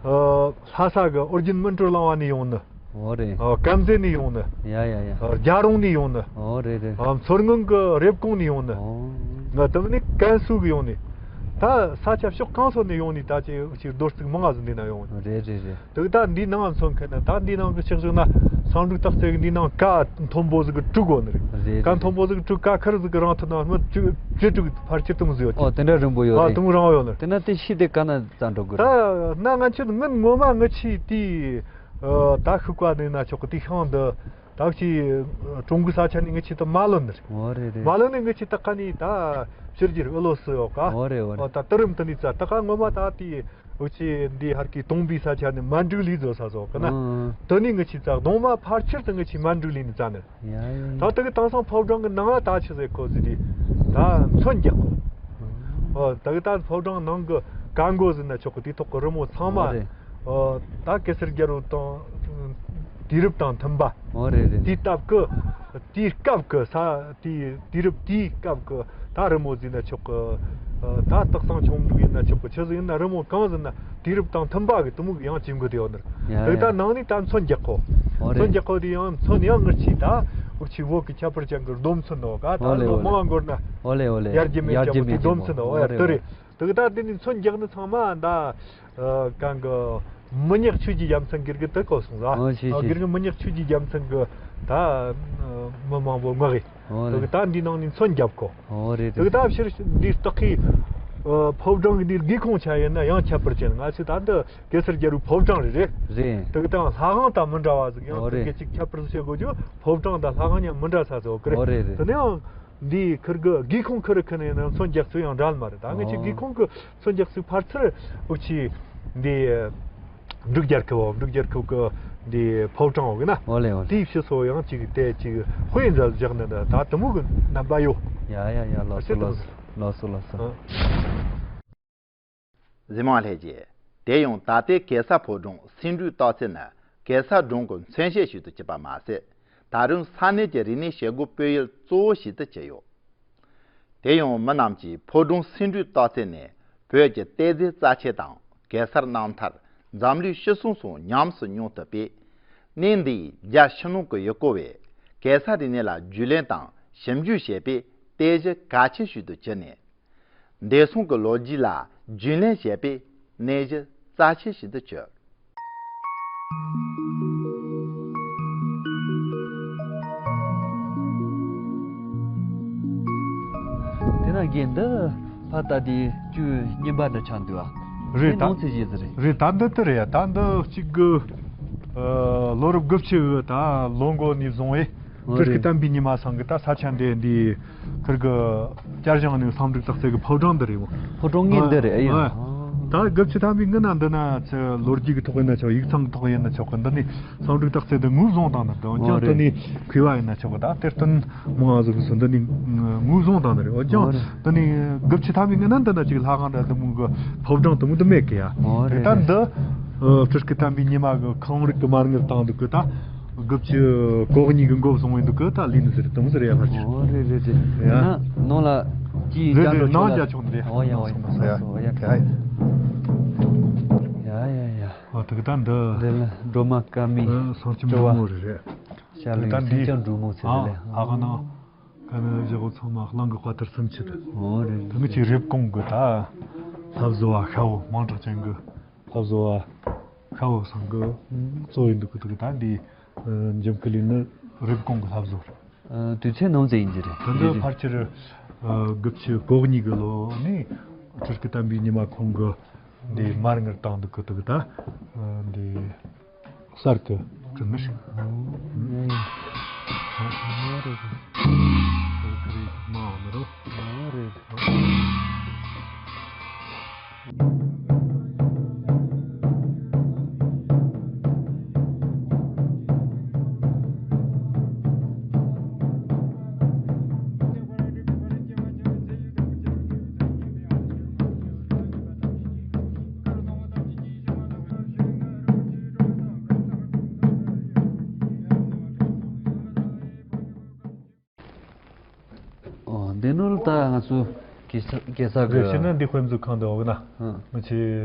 ལྷ་ས་གི་ཨོ་རྒྱན་སྨིན་གྲོལ་གླིང་བ་ནས་ཡོང་ནི། འོ་རེད། ཨ། དཀར་མཛེས་ནས་ཡོང་ནི། ཡ་ཡ་ཡ། ཨ། རྒྱལ་རོང་ནས་ཡོང་ནི། འོ་རེད་རེད། ཨ། མཚོ་སྔོན་གི་རེབ་གོང་ནས་ཡོང་ནི། འོ། ང་དུམ་ནི་ཀན་སུའུ་གི་ཡོང་ནི། ད་ས་ཆ་ཕྱོགས་གང་སོ་ནས་ཡོང་ནི་ད་ཅི་ཅིག་རྡོ་རྩིག་མང་ང་ཟིག་འདི་ན་ཡོང་ནི། རེད་རེད་རེད། དེ་ད་འདི་ནང་མཚོན་མཁན་ན་ད་འདི་ནང་གི་ཆགས་བཞག་ན་སང་འབྲུག་སྟག་རྩེ་གི་འདི་ནང་ཀ་མཐོན་པོ་ཟིག་གི་དྲུག་ཡོད་ནི་རེད། རེད་ཀ་རེད། མཐོན་པོ་ཟིག་གི་དྲུག་ཀ་ཁར་ཟིག་གི་རང་ཐུན་ན་མི་བཅུ་བཅུ་དྲུག་ཕལ་ཆེར་དུམ་ཟིག་ཡོད་ཀྱི། ཨོ་དེ་འདྲ་རིང་པོ་ཡོད་ཨ་རེད། དུམ་རང་ཡོད་ནི་རེད། དེ་ན་དེ་ཤི་དེ་ཀ་ན། རྩ་འགྲོ་དགོས་རེད། ད་ན་ང་ཚོས་ངན་ངོ་མ་ངི་ཆི་དེ་ད་ཤུག་པ་ནས་ན་ཆོག་གི་དེ་ཤང་འདི་ད་ཅི་ཀྲུང་གོའི་ས་ཆ་ནས་ངི་ཆི་ད་མ་ལོན་ནི་རེད། འོ་རེད་རེད། མ་ལོན་ནས་ངི་ཆི་ད་ཀ་ནས་ད་ཕྱི་རྒྱལ་ཨུ་ལོ་སི་ཡོད་ཀ་འོ་རེད་འོ་རེད། ད་ཏི་རིམ་དུ་ནས་ཙ་ད་ཀ་ངོ་མ་ད་དེ་འུ་ཆི་འདི་ཧར་གི་དོང་པའི་ས་ཆ་ནས་མ་འགྲིག་ལི་བཟོ་ས་སོ་ཀ་ན་ཨང་། དུ་ནས་ངི་ཆི་ཙ་གདོང་མ་ཕལ་ཆེར་དུ་ངི་ཆི་མ་འགྲིག་ལི་ནས་ཙ་ནི། ཡ་ཡ་ཡ། ད་དེ་གི་དེང་སང་ཕོ་བྲང་གི་ནང་ད་ཆི་ཟེར་ཁོ་ཟེར་དེ་ད་མཚོན་རྒྱག་གོ། ཨོ་ད་གི་ད་ཕོ་བྲང་ནང་གི་ཀ་མགོ་ཟེར་ན་ཆོག་གི་དེ་ཐོག་གི་རི་མོ་ཚང་མ། ཨོ་རེད། ཨོ་ད་གེ་སར་རྒྱལ་པོ་དང་དུས་རབས་དང་མཐུན་པ། ཨོ་རེད་རེད། དེའི་སྟབས་ཀྱི་དེའི་སྐབས་ཀྱི་ས་དེའི་དུས་རབས་དེའི་སྐབས་ཀྱི་ད་རི་མོ་ཟེར་ན་ཆོག་གི། ད་སྟག་ཚང་ཆུང་འབྲུག་ཡིན་ན་ཆོག་གི་ཆི་ཟིག་ཡིན་ན་རི་མོ་གང་ཟེར་ན། དུས་རབས་དང་མཐུན་པ་གི་དུ་མུག་ཡང་ཅིང་གི་དེ་ཡོད་ནི། ཡ་དེ་ཡ། ད་ནང་ནས་ད་མཚོན་རྒྱག་གོ། ཨོ་རེད། མཚོན་རྒྱག་གོ་དེ་ཡང་མཚོན་ཡང་ངར་ཆི་ད་འུ་ཆི་བོད་ཀྱི་ཁྱད་པར་ཅན་གྱི་རྡོ་མཚོན་ནོ་ག་ད་ཨོ་ལེ་ལོ་ཨོ་ལེ། མང་འགོར་ན། ཨོ་ལེ་ཨོ་ལེ། ཡར་རྒྱས་མེད་ཡར་རྒྱས་ཀྱང་མེད་གི་དེ་རྡོ་ཀྱང་མཚོན་ནོ་ཨོ་ཡ་ཨོ་དེ་རེད། དེ་གི་ད་དེ་ནས་མཚོན་རྒྱག་ནི་ཚང་མ་ད་གང་གི་མི་ཉག་ཆོས་ཀྱི་རྒྱལ་མཚན་གིར་གི་དེ་གོ་སོང་ཟ། ཨོ་ཤེས་ཨོ་ཤེས། གིར་གི་མི་ཉག་ཆོས་ཀྱི་རྒྱལ་མཚན་གི་ད་མི་མང་པོ་མངགས་ཡི། ཨོ་དེ་རེད། གི་ད་འདི་ནང་ནས་མཚོན་རྒྱབ་གོ། ཨོ་རེད་དེ་གི་རེད། ད་ཕྱིར་འདི་སྟག་གི་ ཨ། ཕོ་བྲང་གི་འདིའི་སྒེའུ་ཁུང་ཆ་ཡིན་ན་ཡང་ཁྱད་པར་ཅན། ང་ཚོས་ད་འདི་གེ་སར་རྒྱལ་པོའི་ཕོ་བྲང་རེད། རེད། དེ་གི་དང་ལྷ་ཁང་དང་མི་འདྲ་བ་ཟིག་ཡང་། ཨོ། དེ་རེད། གི་ཅིག་ཁྱད་པར་ཟིག་བྱེད་དགོས་རྒྱུ། ཕོ་བྲང་དང་ལྷ་ཁང་གཉིས་མི་འདྲ་ས་ཟིག་ཡོད་གི་རེད། ཨོ། རེད། རེད། དེ་ནས་ཡང་འདིའི་ཁུར་གི་སྒེའུ་ཁུང་ཁུར་ཁུར་ནས་ཡིན་ན་མཚོན་རྒྱག་ཚུལ་ཡང་འདྲ་མ་རེད། ད་ངེད་ཀྱི། ཨོ། སྒེའུ་ཁུང་གི་མཚོན་རྒྱག་ཚུལ་ཕར་ཚུར་འུ་ཆི་འདི་འབྲུག་རྒྱལ་ཁབ་འོ། འབྲུག་རྒྱལ་ཁབ་གི་འདི་ཕོ་བྲང་འོ་གི་ན། ཨོ་ལེ། ཨོ་ལེ། དེའི་ཕྱི་སོ་ཡང་ཅིག་དེ་ཅིག་དཔེ་མཛད་བཞག་ནི་འདི་ད་དུ་མོ་གི་རྣམ་པ་ཡོད། ཡ་ཡ་ཡ། ལགས་སོ། ལགས་སོ། ལགས་སོ། ལགས་སོ། ཨ། གཟིགས་མང་ལྷན་རྒྱས། དེ་ཡང་ད་ལྟའི་གེ་སར་ཕོ་བྲང་སེ་འབྲུའི་སྟག་རྩེ་ནི་གེ་སར་སྒྲུང་གི་མཚོན་བྱེད་ཞིག་ཏུ་གྱུར་པ་མ་ཟད། ད་རུང་ས་གནས་ཀྱི་རིག་གནས་བྱེད་སྒོ་སྤེལ་ཡུལ་གཙོ་བོ་ཞིག་ཏུ་གྱུར་ཡོད། དེ་ཡང་མི་རྣམས་ཀྱིས་ཕོ་བྲང་སེ་འབྲུའི་སྟག་རྩེ་ནས་བོད་ཀྱི་གཏེར་རྫས་རྩ་ཆེ་དང་གེ་སར་རྣམ་ཐར། འཛམ་གླིང་སྤྱི་སྲུང་སོགས་ཉམས་སུ་མྱོང་ཐུབ་པས། གནས་འདིའི་རྒྱལ་ཕྱི་ནང་གི་ཡུལ་སྐོར་བས་གེ་སར་རིག་གནས་ལ་རྒྱུས་ལོན་དང་ཞིབ་འཇུག་བྱེད་པའི་གཏེར་གཞི་གལ་ཆེ་ཞིག་ཏུ་གྱུར་ནས། འདས་སོང་གི་ལོ་རྒྱུས་ལ་རྒྱུས་ལོན་བྱེད་པའི་གནས་གཞི་རྩ་ཆེ་ཞིག་ཏུ་གྱུར། དེ་ན་རྒན་འདི་ཕ་ད་དེ་བཅུ་གཉིས་པ་འདྲ་ཆགས་འདུག་ཨ། རེད། དེ་ད་ནང་ཚེ་བཞེས་ཟིག་རེད། རེད། ད་འདི་ལྟར་རེད་ཡ། ད་འདི་གཅིག་གི། ཨ། ལོ་རབས་དགུ་བཅུ་གི་ད་ལོ་འགོ་ནས་བཟུང་བས། ཨོ། སྤྲུལ་སྐུ། རེད། བསྟན་པའི་ཉི་མ་ཚང་གི་ད་ས་ཆ་འདི་འདི་ཁུར་གི་བསྐྱར་བཞེངས་ནས་བསམ་གྲུབ་སྟག་རྩེ་གི་ཕོ་བྲང་འདི་རེད་མོ། ཕོ་བྲང་ངས་འདི་རེད། ཨེ་ཡ། ཨོ། ད་དགུ་བཅུ་ཐམ་པའི་སྔོན་ན་འདི་ན་ཚེ་ལོ་རྒྱུས་ཀྱི་ཐོག་ཡིན་ན་ཆོག་ཡིག་ཚང་གི་ཐོག་ཡིན་ན་ཆོག་གི། འདི་ནས་བསམ་གྲུབ་སྟག་རྩེ་འདི་ངོས་བཟུང་བཏང་ནི་འདྲ། འོན་ཀྱང་། ཨོ། རེད། དེ་ནས་མཁས་པ་ཡིན་ན་ཆོག་གི། ད་གཏེར་སྟོན་མང་ང་ཟིག་གིས་འདི་ནས་ངོས་བཟུང་བཏང་ནི་རེད། འོན་ཀྱང་། ཨོ། རེད། འདི་ནས་དགུ་བཅུ་ཐམ་པའི་སྔོན་ན་འདི་ན་ཅིག་ལྷ་ཁང་འདྲ་འདི་མོ་གི་ཕོ་བྲང་འདི་མོ་འདི་མེད་གི་ཡ། ཨོ། རེད། ད་རེད། འདི། ཨ། སྤྲུལ་སྐུ་བསྟན་པའི་ཉི་མ་གི་ཁང་རིགས་ཀྱི་མར་ངོས་བཏང་འདུག་གི། ད་དགུ་བཅུ་གོ་གཉིས་ཀྱི་འགོ་བཟུང་བའི་འདུག་གི། ད་ལས་ནི་ཟེར་དུམ་ཟེར་ཡ་ཕར་ཕྱིན། ཨོ། རེད་རེད་རེད། ཡ། ན་ནང་ལ་ཅིག་རེད་རེད། བཅར་འགྲོ་ཆོག་ནང་ལ། བཅར་ཆོག་ནི་རེད། ཨོ་ཡ། ཨོ་ཡ། ནང་སོང་ནང་སོང་ཡ། ཡ་ཡ་ཡ། ཨོ། དེ་གི་ད་འདི། འདི་ལ་སྒྲོལ་མ་དཀར་མོའི། ཨ། སྲུང་སྐྱོབ་སྤྲུལ་བ། འབྲུག་མོ་རེད་རེད། ཤར་ལུས་ད་འདི། སེང་ལྕམ་འབྲུག་མོ་ཟེར། ཨ། ལས། ཨ། ཨ་ག་ན། ག་ན་བཞག་གོ་ཚང་མ་གླིང་གི་དཔའ་རྟུལ་སུམ་ཅུ་དེ། ཨོ། རེད། ད་ངེད་ཀྱི་རེབ་གོང་གི་ད་ལྷ་བཟོ་བ་ཤ་བོ་མིང་གྲགས་ཅན་གི་ལྷ་བཟོ་བ་ཤ་བོ་ཚང་གི། ཨུམ། གཙོ་ཡིན་འདུག་གི། འདུག་གི། ད་འདི། ཨ། འཇིམ་སྐུ་ལས་ནི་རེབ་གོང་གི་ལྷ་བཟོ། ཨ། དུས་ཚོད་ནམ་ཟིག་ཡིན་གྱི་རེད། ད་འདི་རེད། ཕལ་ཆེར། ཨ། དགུ་བཅུ་གོ་གཉིས་གི་ལོ་ནས་སྤྲུལ་སྐུ་བསྟན་པའི་ཉི་མ་ཁོང་གི་འདི་མར་ངོས་བཏང་འདུག་གི། འདུག་གི། ད་འདི། གསར་དུ་བསྐྲུན་མི་ཞིག། ཨོ། ཡ་ཡ། ཨོ། རེད་རེད། ཨོ། རེད། ཨོ། འདི་ནོར་ད་ང་ཚོ་གེ་སར། གེ་སར་གི། རེད། ཕྱིན་ན་འདི་དཔེ་མཛོད་ཁང་འདི་འོག་ན། ཨང་། མི་ཆེ་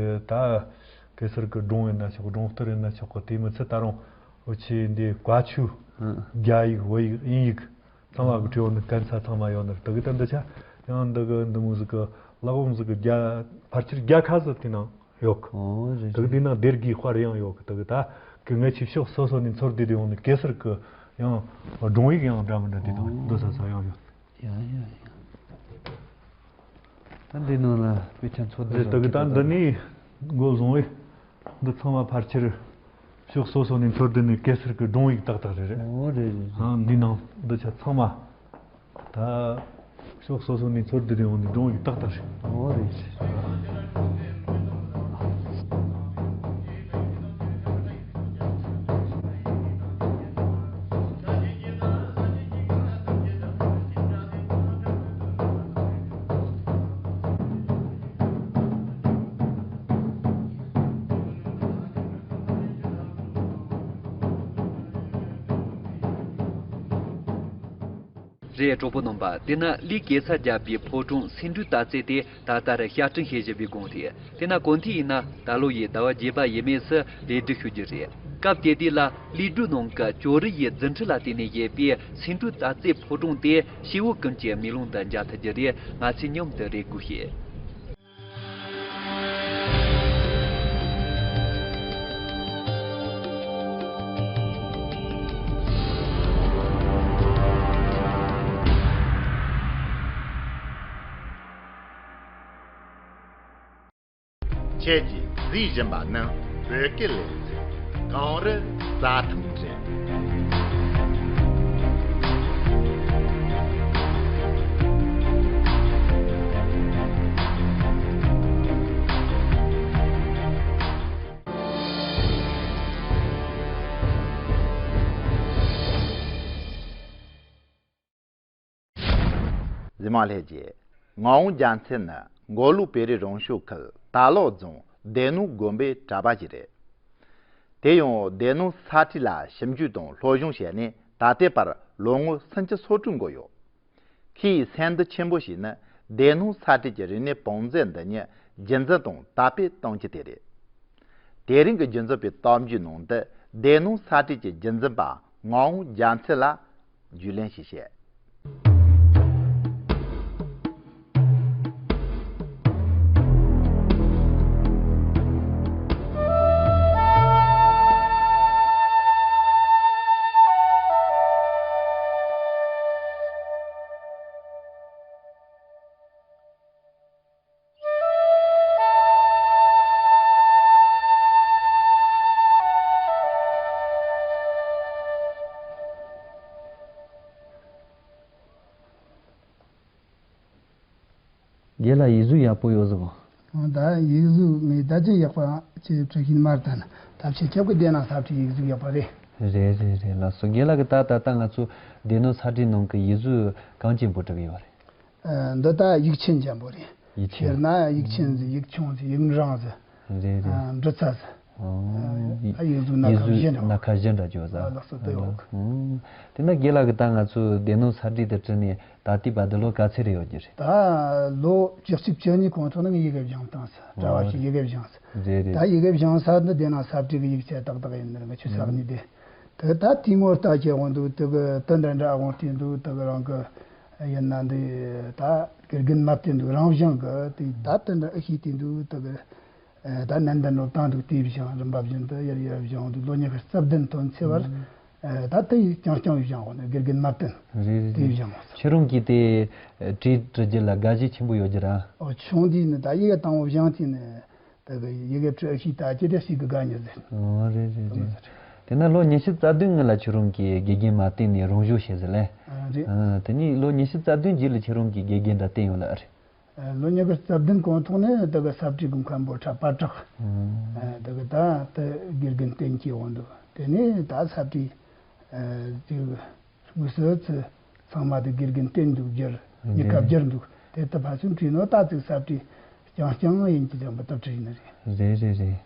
ད་གེ་སར་གི་སྒྲུང་ཡིན་ན་ཆོག་གི། སྒྲུང་གཏེར་ཡིན་ན་ཆོག་གི། དེ་མི་ཚད་ད་རུང་འུ་ཆེ་འདི་བཀའ་ཆོས། ཨང་། རྒྱ་ཡིག། བོད་ཡིག། དབྱིན་ཡིག་ཚང་མ་གི་བྲིས་ཡོད་ནི་གན་ས་ཚང་མ་ཡོད་ནི་རེད། དེ་གི་ད་འདི་ཆ་ཡང་འདི་གི་འདི་མོ་ཟིག་གི་ལག་འོང་ཟིག་གི་རྒྱ། ཕལ་ཆེར་རྒྱ་ཁ་ཟིག་དེ་ནང་ཡོད་གི། ཨོ། རེད། དེ་གི་རེད། དེ་ནང་སྡེ་དགེའི་དཔར་ཡང་ཡོད་གི། དེ་གི་ད་གི་ངེད་ཆོ་ཕྱོགས་སོ་སོ་ནས་འཚོལ་བསྡད་དེ་ཡོང་ནི་གེ་སར་གི་ཡང་སྒྲུང་ཡིག་ཡང་འདྲ་མི་འདྲ་དེ་དང་འདི་ས་ས་ཡང་ཡོད། ཡ་ཡ་ཡ། ད་འདི་ནང་ལ་དཔེ་ཆ་འཚོལ་བསྡད། རེད། དེ་གི་ད་འདི་ནས་འགོ་བཟུང་བས། འདི་ཚང་མ་ཕལ་ཆེར་ཕྱོགས་སོ་སོ་ནས་འཚོལ་བསྡད་ནས་གེ་སར་གི་སྒྲུང་ཡིག་ཏག་ཏག་རེད། རེད། ཨོ། རེད་རེད། ཨང་། འདི་ནང་འདི་ཆ་ཚང་མ་ད་ཕྱོགས་སོ་སོ་ནས་འཚོལ་བསྡད་ཡོང་ནས་སྒྲུང་ཡིག་ཏག་ཏག་རེད། ཨོ། རེད་རེད། རེད། གྲོགས་པོ་རྣམ་པ། དེ་ན་ལས་གེ་སར་རྒྱལ་པོའི་ཕོ་བྲང་སེ་འབྲུའི་སྟག་རྩེ་དེ་ད་ལྟར་བསྐྱར་སྐྲུན་བྱེད་བཞིན་པའི་སྒང་རེད། དེ་ན་གོ་ཐོས་ཡིན་ན་ད་ལོ་ཡི་ཟླ་བ་བརྒྱད་པ་ཡས་མས་སུ་ལས་སྒྲུབ་ཞུ་རྒྱུ་རེད། སྐབས་དེ་དུས་ལ་ལས་སྒྲུབ་ནང་གི་ཇོ་རི་ཡི་རྫུ་འཕྲུལ་ལ་བརྟེན་ནས་བཞེངས་པའི་སེ་འབྲུའི་སྟག་རྩེ་ཕོ་བྲང་དེ་སྐྱེ་བོ་ཀུན་གྱི་མིག་ལམ་དུ་མཇལ་ཐུབ་རྒྱུ་རེད། ང་ཚོས་མཉམ་དུ་རེ་སྒུག་བྱེད། ཁྱེད་ཀྱིས་གཟིགས་བཞིན་པ་ནི་བོད་སྐད་ལས་འཛིན་གངས་རི་རྩྭ་ཐང་རེད། གཟིགས་མང་ལྷན་རྒྱས། ངག་དབང་རྒྱལ་མཚན་ནི་མགོ་ལོག་བོད་རིགས་རང་སྐྱོང་ཁུལ་རྟ་ལོག་རྫོང་སྡེ་སྣོད་དགོན་པའི་གྲྭ་པ་ཞིག་རེད། དེ་ཡང་སྡེ་སྣོད་ས་ཁྲའི་ལ་ཞིབ་འཇུག་དང་སློབ་སྦྱོང་བྱས་ནས་ད་ལྟའི་བར་ལོ་ངོ་སུམ་ཅུ་སོ་དྲུག་འགོར་ཡོད། ཁོའི་སེམས་འདུན་ཆེན་པོ་ཞིག་ནི་སྡེ་སྣོད་ས་ཁྲའི་གི་རིག་གནས་བང་མཛོད་འདི་ཉིད་རྒྱུན་འཛིན་དང་དར་སྤེལ་གཏོང་རྒྱུ་དེ་རེད། དེ་རིང་གི་རྒྱུན་འཛིན་པའི་གཏམ་རྒྱུད་ནང་དུ་སྡེ་སྣོད་ས་ཁྲའི་གི་རྒྱུན་འཛིན་པ་ངག་དབང་རྒྱལ་མཚན་ལ་རྒྱུས་ལོན་ཞིག་བྱས། རྒན་ལགས་ཡིག་གཟུགས་ཡག་པོ་ཡོད་ཟེར་གོ། ད་ཡིག་གཟུགས་ངས་ད་ཅི་ཡག་པ་ཅི་བྲི་ཤེས་མ་རེད། ད་ད་ཕྱི་ཁྱབ་ཀྱི་སྡེ་ནང་ས་ཁྲའི་ཡིག་གཟུགས་ཡག་པ་རེད། རེད་རེད་རེད། ལགས་སོ། རྒན་ལགས་ཀྱིས་ད་ད་ལྟ་ང་ཚོ་སྡེ་སྣོད་ས་ཁྲའི་ནང་གི་ཡིག་གཟུགས་གང་ཅན་པོ་བྲི་གི་ཡོད་རེད། ཨ། འདི་ད་ཡིག་ཆེན་ཅན་པོ་རེད། ཡིག་ཆེན། དཔེར་ན་ཡིག་ཆེན་ཟེར། ཡིག་ཆུང་ཟེར། ཡིག་འབྲིང་ཟེར། རེད་རེད། ཨ། འབྲི་རྩ་ཟེར། ཨོ། ཨ། ཡིག་གཟུགས་སྣ་ཁ་བཞི་འདྲ་བོ། སྣ་ཁ་བཞི་འདྲ་བརྗོད་ས། ཨ། ལགས་སོ། དེ་ཡོད། ཨོ། དེ་ན་རྒན་ལགས་ཀྱིས་ད་ང་ཚོ་སྡེ་སྣོད་ས་ཁྲའི་དེ་བྲིས་ནས་ད་ལྟའི་བར་དུ་ལོ་ག་ཚོད་རེ་ཡོད་རྒྱུ་རེད། ད་ལོ་བཅུ་གཅིག་བཅུ་གཉིས་གོང་ཐོག་ནས་ངས་ཡི་གེ་སྦྱངས་བཏང་ཟེར། གྲྭ་བ་ཞིག་ཨོ། ཡི་གེ་སྦྱངས་ཟེར། རེད་རེད། ད་ཡི་གེ་སྦྱངས་ས་འདི་སྡེ་ནང་ས་ཁྲའི་གི་ཡིག་ཆ་ཏག་ཏག་ཡིན་ནི་རེད། ང་ཆུ་ས་གནས་དེ། དེ་ད་དེའི་ངོ་ལྟ་ཁྱེད་འོང་འདུག། དེ་གི་དེ་འདྲ་འདྲ་འོང་དེ་འདུག། དེ་གི་རང་གི་ཡིན་ན་འདི་ད་དགེ་རྒན་མ་བསྟེན་འདུག། རང་བཞིན་གི་དེ་ད་དེ་འདྲ་ཨེ་ཤེས་དེ་འདུག། དེ་གི་ད་ནན་ཏན་སློབ་སྟངས་འདུག། དེ་བཞིན་རིམ་པ་བཞིན་དུ་ཡར་ཡར་སྦྱངས་འདུག། ལོ་ཉི་ཤུ་རྩ་བདུན་ཐོན་ཚེ་བར་ད་དེ་ཡི་རྐྱང་རྐྱང་སྦྱངས་འོང་ནས་དགེ་རྒན་མ་བསྟེན། རེད་རེད། དེ་རེད། སྦྱངས་འོང་། ཁྱེད་རང་གིས་དེ་བྲིས་བྲི་རྒྱུ་ལ་དགའ་ཞེན་ཆེན་པོ་ཡོད་རྒྱུ་ར། ཨོ། ཆུང་དུས་ནས་ད་ཡི་གེ་དང་པོ་སྦྱངས་དུས་ནས། ད་གི་ཡི་གེ་བྲི་ཤེས་ད་ཅི་དེ་ཞིག་གི་དགའ་ཉེ་ཟེར། ཨོ། རེད་རེད་རེད། དེ་ན་ལོ་ཉི་ཤུ་རྩ་བདུན་སྔོན་ལ་ཁྱེད་རང་གིས་དགེ་རྒན་མ་བསྟེན་ནས་རང་ཞོགས་བྱས་ཟེར་ལེ། ཨ། རེད། ཨ། དེ་ནས་ལོ་ཉི་ཤུ་རྩ་བདུན་རྗེས་ལ་ཁྱེད་རང་གིས་དགེ་རྒན་འདྲ་བསྟེན་ཡོད་ལ་ཨ་རེད། ཨ། ལོ་ཉི་ཤུ་རྩ་བདུན་གོང་ཐོག་ནས་ད་གི་ས་ཁྲའི་གི་མཁན་པོ་ཁྲ་པ་བྲག། ཨ། ད་གི་ད་དེ་དགེ་རྒན་བསྟེན་གྱི་འོང་འདུག། དེ་ནས་ད་ས་ཁྲའི་ཨ། དེ་དངོས་སུ་ཚུ་ཚང་མ་དེ་དགེ་རྒན་བསྟེན་འདུག། སྦྱར་ཡི་གེ་སྦྱར་འདུག། དེ་ལྟ་ཕ་ཚུན་བྲིས་ནོ་ད་ཅིག་ས་བྲིས་རྐྱང་རྐྱང་ཡིན་གྱི་ཅང་པ་ལྟ་བྲིས་ནི་རེད། རེད་རེད་རེད།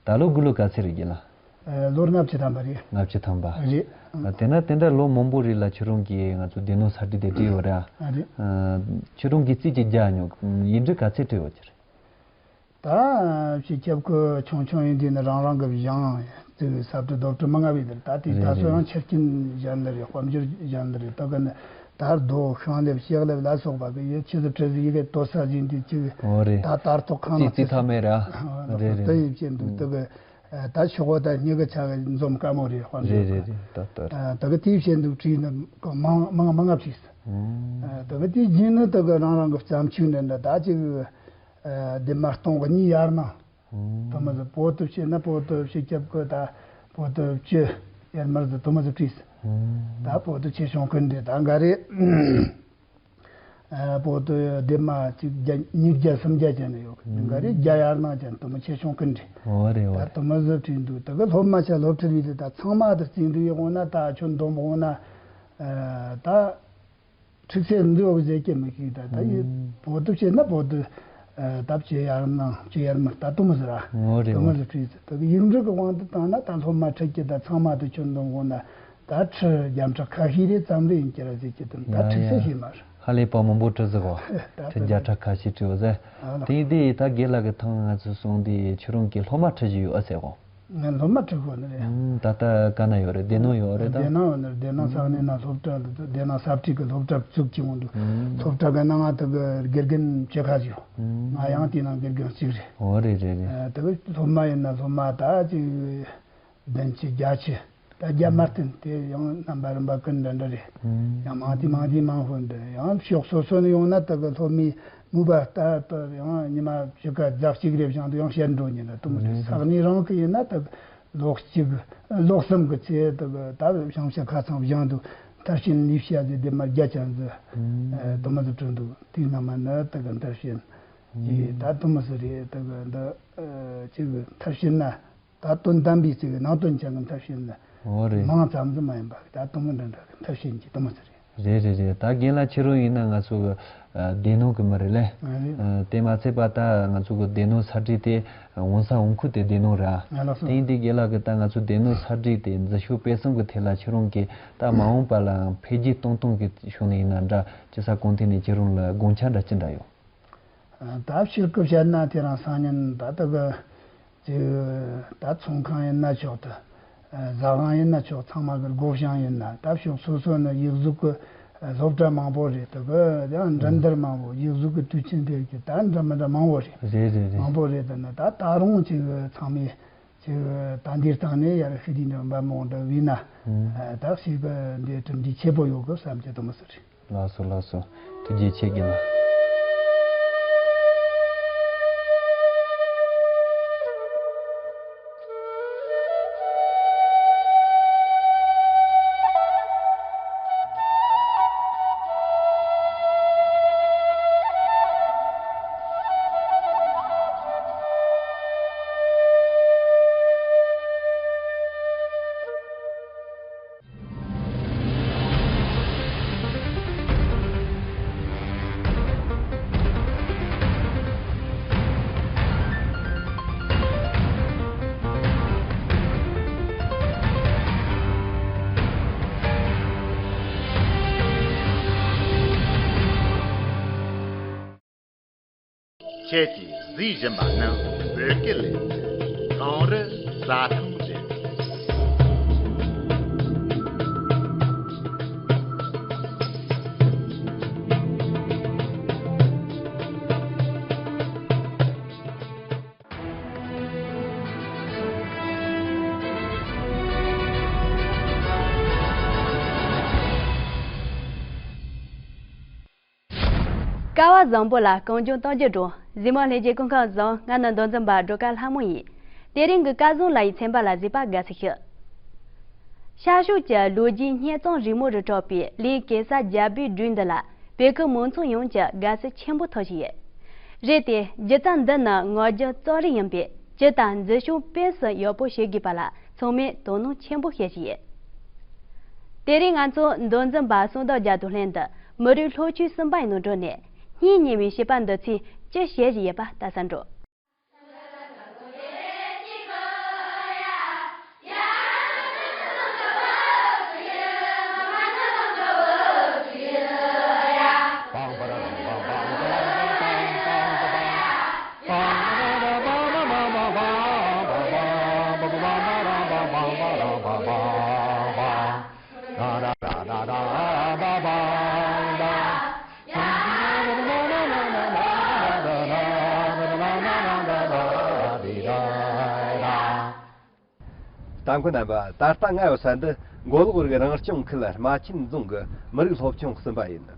ད་ལོ་དགུ་ལོ་ག་ཚོད་རེད་རྒན་ལགས། ཨ། ལོ་ལྔ་བཅུ་ཐམ་པ་རེད། ལྔ་བཅུ་ཐམ་པ། རེད། ཨ། དེ་ན་དེ་འདྲ་ལོ་མང་པོ་རིང་ལ་ཁྱེད་རང་གིས་ང་ཚོ་སྡེ་སྣོད་ས་བྲིས་དེ་བྲིས་ཡོད་ར། ཨ། རེད། ཨ། ཁྱེད་རང་གིས་རྩིས་ཀྱི་རྒྱ་ཉོ་ཡིག་འབྲུ་ག་ཚོད་བྲིས་ཡོད་ཀྱི་རེད། ད་སྤྱི་ཁྱབ་ཀྱི་ཆུང་ཆུང་ཡིན་དུས་ནི་རང་རང་གི་སྦྱང་དེ་ས་བྲིས་རྡོ་བྲིས་མི་མངའ་བའི་དེར་ད་དེ་རེད་ད་སོ་རེད། ཡང་ཆ་རྐྱེན་གཞན་ལ་རེད། དཔལ་འབྱོར་གཞན་ལ་རེད། ད་ག་ནི་ད་རྡོ་ཤིང་ལེབ་ལྕགས་ལེབ་ལ་སོགས་པ་གི་ཡོད་ཆེ་ཟི་བྲིས་ཟི་ཡི་གེ་ལྟོ་ས་ཟིན་དུས་ཅིག། ཨོ་རེད། ད་དར་ཐོག་ཁང་ན་རྩིས་རྩིས་ཐ་མེད་ར། རེད་རེད། ད་ཡིན་ཕྱིན་འདུག། ད་གི་ད་ཤོག་བུ་ད་སྙིང་གི་ཆ་གི་འཛོམས་དཀའ་མོ་རེད། དཔལ་འབྱོར། རེད་རེད་རེད། ད་ལྟར། ད་གི་དེ་བྱས་འདུག་བྲིས་ནི་མང་མང་མང་ང་བྲིས། ཨ། ད་གི་དེ་རྗེས་ནི་ད་གི་རང་རང་གི་བརྩམས་ཆོས་འདྲ་འདྲ་ད་ཅིག། ཨ། སྡེབ་མ་སྟོང་གི་གཉིས་ཡར་ནང་། ཨོ། དུ་མ་ཟི་བོད་དུ་བྱས་ན་བོད་དུ་སྤྱི་ཁྱབ་ཀྱི་ད་བོད་དུ་བཅུ། ཡར་མར་ཟི་དུ་མ་ཟི་བྲིས། ཨོ། ད་བོད་དུ་ཆེ་ཆུང་ཀུན་འདྲེ་ད་འགའ་རེ། ཨ། བོད་དུ་སྡེབ་མ་གཅིག་བརྒྱ་གཉིས་བརྒྱ་སུམ་བརྒྱ་ཅན་ཡོད། ཨོ། འགའ་རེ་བརྒྱ་ཡར་ནང་ཅན་དུ་མ་ཆེ་ཆུང་ཀུན་འདྲེ། ཨོ་རེད་ཨོ་ད་རེད། དུ་མ་ཟི་བྲིས་འདུག། ད་གི་སློབ་མ་ཆ་སློབ་ཁྲིད་ཡིན་དུས་ད་ཚང་མ་དུ་བརྩིས་འདུག་ཡོང་ན་ད་ཁྱོད་འདོམ་འོང་ན། ཨ། ད། ཁྲིག་སེ་འདི་འོག་ཟེར་གྱི་མི་ཤེས། ད་ད་ཡི་ཨུམ། བོད་དུ་བྱས་ན་བོད་དུ། ཨ། ད་བྱེད་ཡར་ནང་བྱེད་ཡར་མར་ད་དུ་མི་ཟེར་ར། ངོ་རེ་དུ་མི་ངོ་རེ། ཟེར་བྲིས་ཟེར། ད་ཡིག་འབྲུ་གི་དབང་དུ་བཏང་ན་ད་སློབ་མ་ཁྲིད་ཀྱི་ད་ཚང་མ་དུ་ཁྱོད་འདོམ་འོང་ན་ད་ཁྲི་བརྒྱ་ཕྲག་ཁ་ཤས་རེ་ཙམ་རེ་ཡིན་གྱི་ར་ཟེར་གྱི་དུ་ད་ཡ་ཁྲིག་སེ་ཡ། ཤེས་མ་ར། ཧ་ལས་པ་མང་པོ་བྲིས་ཟེར་གོ། ད་ཁྲི་དུ་བརྒྱ་ཕྲག་ཁ་ཤས་བྲིས་བ་ཟེར། ཨ་ལ། དེ་དེ་ད་རྒན་ལགས་ཀྱི་ཐང་ང་ཚོ་སོང་དེ་ཁྱོད་རང་གི་སློབ་མ་ཁྲིད་ཀྱི་ཡོད་ཨ་ཟེར་གོ། ང་སློབ་མ་ཁྲིད་གོ་ནི་རེད། ཨུམ། ད་ལྟ་ག་ན་ཡོད་རེད། སྡེ་ནང་ཡོད་རེད་ད། སྡེ་ནང་ཡོད་ནི་རེད། སྡེ་ནང་ས་གནས་ན་སློབ་གྲྭ་འདུག། སྡེ་ནང་ས་ཁྲའི་གི་སློབ་གྲྭ་བཙུགས་ཀྱི་འོང་འདུག། ཨུམ། སློབ་གྲྭ་གི་ནང་ང་དེ་གི་དགེ་རྒན་བཅུ་ཁ་ཞིག་ཡོད། ཨུམ། ང་ཡང་དེའི་ནང་དགེ་རྒན་གཅིག་རེད། ཨོ་རེད་རེད་རེད། ཨ། དེ་གི་སློབ་མ་ཡིན་ན་སློབ་མ་ད་ཅིག་བདུན་ཅུ་བརྒྱད་ཅུ་ད་བརྒྱ་མ་བསྟན་དེ་ཡང་རྣམ་པ་རིམ་པ་ཀུན་འདྲ་འདྲ་རེད། ཨུམ། ཡང་མང་དེ་མང་དེ་མང་ཧོན་འདྲ་ཡང་ཕྱོགས་སོ་སོ་ནས་ཡོང་ན་དེ་གི་སློབ་མའི་ མོས་པ་ལྟར་དུ་ཡང་ཉི་མ་བཞི་ཀ་ཟླ་གཅིག་རེ་བཞེངས་དུས་ཡང་ཞེད་འགྲོ་ཉིན་ལ་དུ་མོ་རེད། ས་གནས་རང་གི་ཡིན་ན་དུ་ལོ་གཅིག་ལོ་གསུམ་གི་ཚེ་དུ་ད་བྱང་ཤ་ཁ་ཚང་བཞེངས་དུས་མཐར་ཕྱིན་ལས་བྱ་ཟེར་དེ་མ་རྒྱ་ཅན་ཟེར་དུ་མོ་ཟེར་བྲིས་འདུག་དེའི་ནང་མ་ནི་དུ་གི་མཐར་ཕྱིན་གྱི་ད་དུ་མོ་ཟེར་རེད། དུ་གི་འདི་ཅིག་མཐར་ཕྱིན་ན། ད་དོན་དམ་པའི་ཚིག་གི་ནང་དོན་ཅན་གྱི་མཐར་ཕྱིན་ལ་འོ་རེད། མིང་ཙམ་དུ་མ་ཡིན་པ་ད་དུ་མོ་འདྲ་འདྲ་གི་མཐར་ཕྱིན་གྱི་དུ་མོ་ཟེར་རེད། རེད་རེད་རེད། ད་རྒན་ལགས་ཁྱེད་རང་ཡིན་ན་ང་ཚོ་གི་ཨ་སྡེ་ནོར་གི་མི་རེད་ལེ། ཨ་རེད། ཨ་དེ་མ་ཚད་པ་ད་ང་ཚོ་གི་སྡེ་ནོར་ས་བྲིས་དེ་འོང་ས་འོང་ཁུལ་དེ་སྡེ་ནོར་ར། ང་ལགས་སོ། དེ་ཡིན་དུས་རྒན་ལགས་གི་ད་ང་ཚོ་སྡེ་ནོར་ས་བྲིས་དེ་འཛུལ་ཞུགས་སྤེལ་གསུམ་གི་ཐད་ལ་ཁྱེད་རང་གི་ད་མ་འོངས་པ་ལའང་འཕེལ་རྒྱས་གཏོང་སྟངས་གི་ཕྱོགས་ནས་ཡིན་ན་འདྲ་སྤྱི་ས་གོང་ཐད་ནས་ཁྱེད་རང་ལ་དགོངས་འཆར་འདྲ་ཅི་འདྲ་ཡོད། ད་ཕྱིར་སྐུ་བཤད་ན་དེ་རིང་སང་ཉིན་ད་ལྟ་གི་ཅིག་ད་ཚོང་ཁང་ཡིན་ན་ཆོག་ཏུ། ཟ་ཁང་ཡིན་ན་ཆོག་ཚང་མ་གི་སྒོ་བྱང་ཡིན་ན་ད་ཕྱོགས་སོ་སོ་ནི་ཡིག་གཟུགས་ཀྱི་སློབ་གྲྭ་མང་པོ་རེད། དུ་གི་ཡང་འགྲན་བསྡུར་མང་པོ་ཡིག་གཟུགས་ཀྱི་དུས་ཆེན་དེ་གི་ད་འདྲ་མི་འདྲ་མང་པོ་རེད། རེད་རེད་རེད། མང་པོ་རེད། དུ་ནི་ད་ད་རུང་ཅིག་ཚང་མས་ཅིག་ད་འདིར་བཏང་ནས་ཡར་ཤི་དེ་འདྲ་འབའ་མོ་འདྲ་བས་ན་ད་ཞིག་གི་འདི་གྲུབ་འབྲས་ཆེ་པོ་ཡོད་གི་བསམ་གྱི་དུ་མོ་ཟེར་རེད། ལགས་སོ་ལགས་སོ། ཐུགས་རྗེ་ཆེ་རྒན་ལགས། ཁྱེད་ཀྱིས་གཟིགས་བཞིན་པ་ནི་བོད་སྐད་ལས་ཁང་རི་རྩྭ་ཐང་རེད། སྐལ་བ་བཟང་པོ་ལ་གངས་ལྗོངས་སྟོང་རྒྱུ་འགྲོ། གཟིགས་མོ་ལྷན་རྒྱས་སྐུ་ཁམས་བཟང་། ང་ནི་མདོ་འཛིན་པ་སྒྲོལ་དཀར་ལྷ་མོ་ཡིན། དེ་རིང་གི་སྐལ་བཟང་ལགས་ཡི་ཚན་པ་ལ་གཟིགས་པ་དགའ་བསུ་ཞུ། ཤར་ཕྱོགས་ཀྱི་ལོ་རྒྱུས་སྙན་གཏམ་རིང་མོ་རུ་གྲགས་པའི་ལིའུ་གེ་སར་རྒྱལ་པོའི་སྦྲུལ་འདི་ལ་བོད་ཁུལ་མང་ཚོགས་ཡོངས་ཀྱི་དགའ་བསུ་ཆེན་པོ་ཐོབ་བཞིན་ཡོད། རེད་དེ་སྒྱུ་རྩལ་འདི་ནི་ངག་རྒྱུན་རྩོམ་རིག་ཡིན་པས་སྤྱི་དང་འཛིན་སྐྱོང་སྤེལ་སུ་ཡག་པོ་བྱེད་དགོས་པ་ལ་ཚང་མས་དོ་སྣང་ཆེན་པོ་བྱེད་བཞིན་ཡོད། དེ་རིང་ང་ཚོ་མདོ་འཛིན་པ་གསང་བདག་རྒྱ་མཚོ་ལྷན་དུ་མི་རིགས་སློབ་ཆོས་གསུམ་པ་ཡི་ནང་འགྲོ་ནས་སྙིང་ཉེ་བའི་བྱིས་པ་འདི་ཚོས་ཅི་བཤད་བཞིན་ཡོད་པ་ལྟ་ས་འགྲོ། རྟ་མགོ་རྣམ་པ། ད་ལྟ་ང་ཡོད་ས་འདི་མགོ་ལོག་རིགས་རང་སྐྱོང་ཁུལ་རྨ་ཆེན་རྫོང་གི་མི་རིགས་སློབ་ཆུང་གསུམ་པ་ཡིན།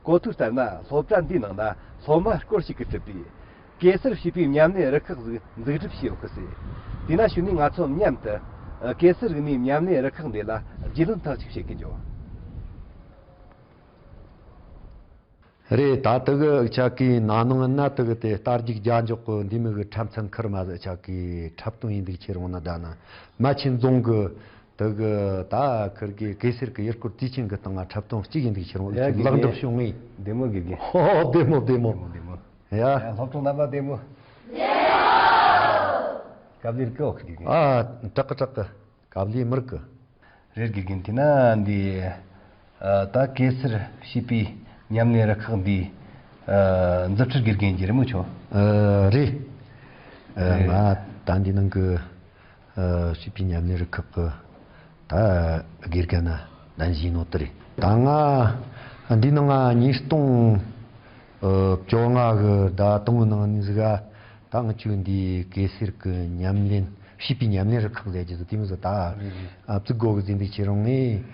གོ་ཐོས་ལྟར་ན་སློབ་གྲྭ་འདིའི་ནང་ན་སློབ་མ་སྐོར་ཞིག་གིས་གྲུབ་པའི་གེ་སར་བྱིས་པའི་ཉམས་ལེན་རུ་ཁག་ཟིག་འཛུགས་སྒྲུབ་བྱས་ཡོད་གི་ཟེར། དེས་ན་གཞུག་ནས་ང་ཚོ་མཉམ་དུ་གེ་སར་རིག་གནས་ཉམས་ལེན་རུ་ཁག་འདི་ལ་རྒྱུས་ལོན་ཐག་གཅོད་བྱེད་ཀྱི་འགྱོ། རེད། ད་དེ་གི་ཅག་གི་ན་ནིང་ན་དེ་གི་དེ་རྟ་རྒྱུག་རྒྱལ་འཇོག་གི་འདི་མོ་གི་འཁྲབ་ཚན་ཁུར་མ་ཟད་ཅག་གི་འཁྲབ་སྟོན་ཡིན་འདུག་ཁྱེད་རང་ན་ད་ན་རྨ་ཆེན་རྫོང་གི་དེ་གི་ད་ཁུར་གི་གེ་སར་གི་ཡུལ་སྐོར་དུས་ཆེན་གི་སྟེང་ང་འཁྲབ་སྟོན་གཅིག་ཡིན་འདུག་ཁྱེད་རང་ཡ་ལེགས་གྲུབ་བྱུང་ངེས། བདེ་མོ་དགེ་རྒན། ཧོ་ཧོ་བདེ་མོ་བདེ་མོ། བདེ་མོ་བདེ་མོ། ཡ། ཡ་སློབ་ཕྲུག་རྣམ་པ་བདེ་མོ། སྐབས་ལས་ཀོ་དགེ་རྒན། ཨ་དྲག་གི་དྲག་གི། གབ་ལི་མིར་གི། རེད་དགེ་རྒན། དེས་ན་འདི་ཨ་ད་གེ་སར་བྱིས་པའི་ཉམས་ལེན་རུ་ཁག་འདི་ཨ་མཛུབ་ཁྲིད་དགེ་རྒན་གྱི་རེད་མོ་ཆོ། ཨ་རེད། ཨ་རེད། ང་ད་འདི་ནང་གི་ཨ་བྱིས་པའི་ཉམས་ལེན་རུ་ཁག་གི་ད་དགེ་རྒན་ན་གདན་ཞུས་ནོ་དེ་རེད། ད་ང་འདི་ནང་ང་ཉིས་སྟོང་ཨ་བཅོ་ལྔ་གི་ཟླ་དང་པོའི་ནང་ནས་ཟིག་ག་ད་ང་ཆོ་འདི་གེ་སར་གི་ཉམས་ལེན། བྱིས་པའི་ཉམས་ལེན་རུ་ཁག་ཟེར་གྱི་ཟིག་དེ་མོ་ཟིག་ད། རེད་རེད། ཨ་བཙུགས་དགོས་གི་ཟིན་འདུག་ཁྱེད་རང་ངས་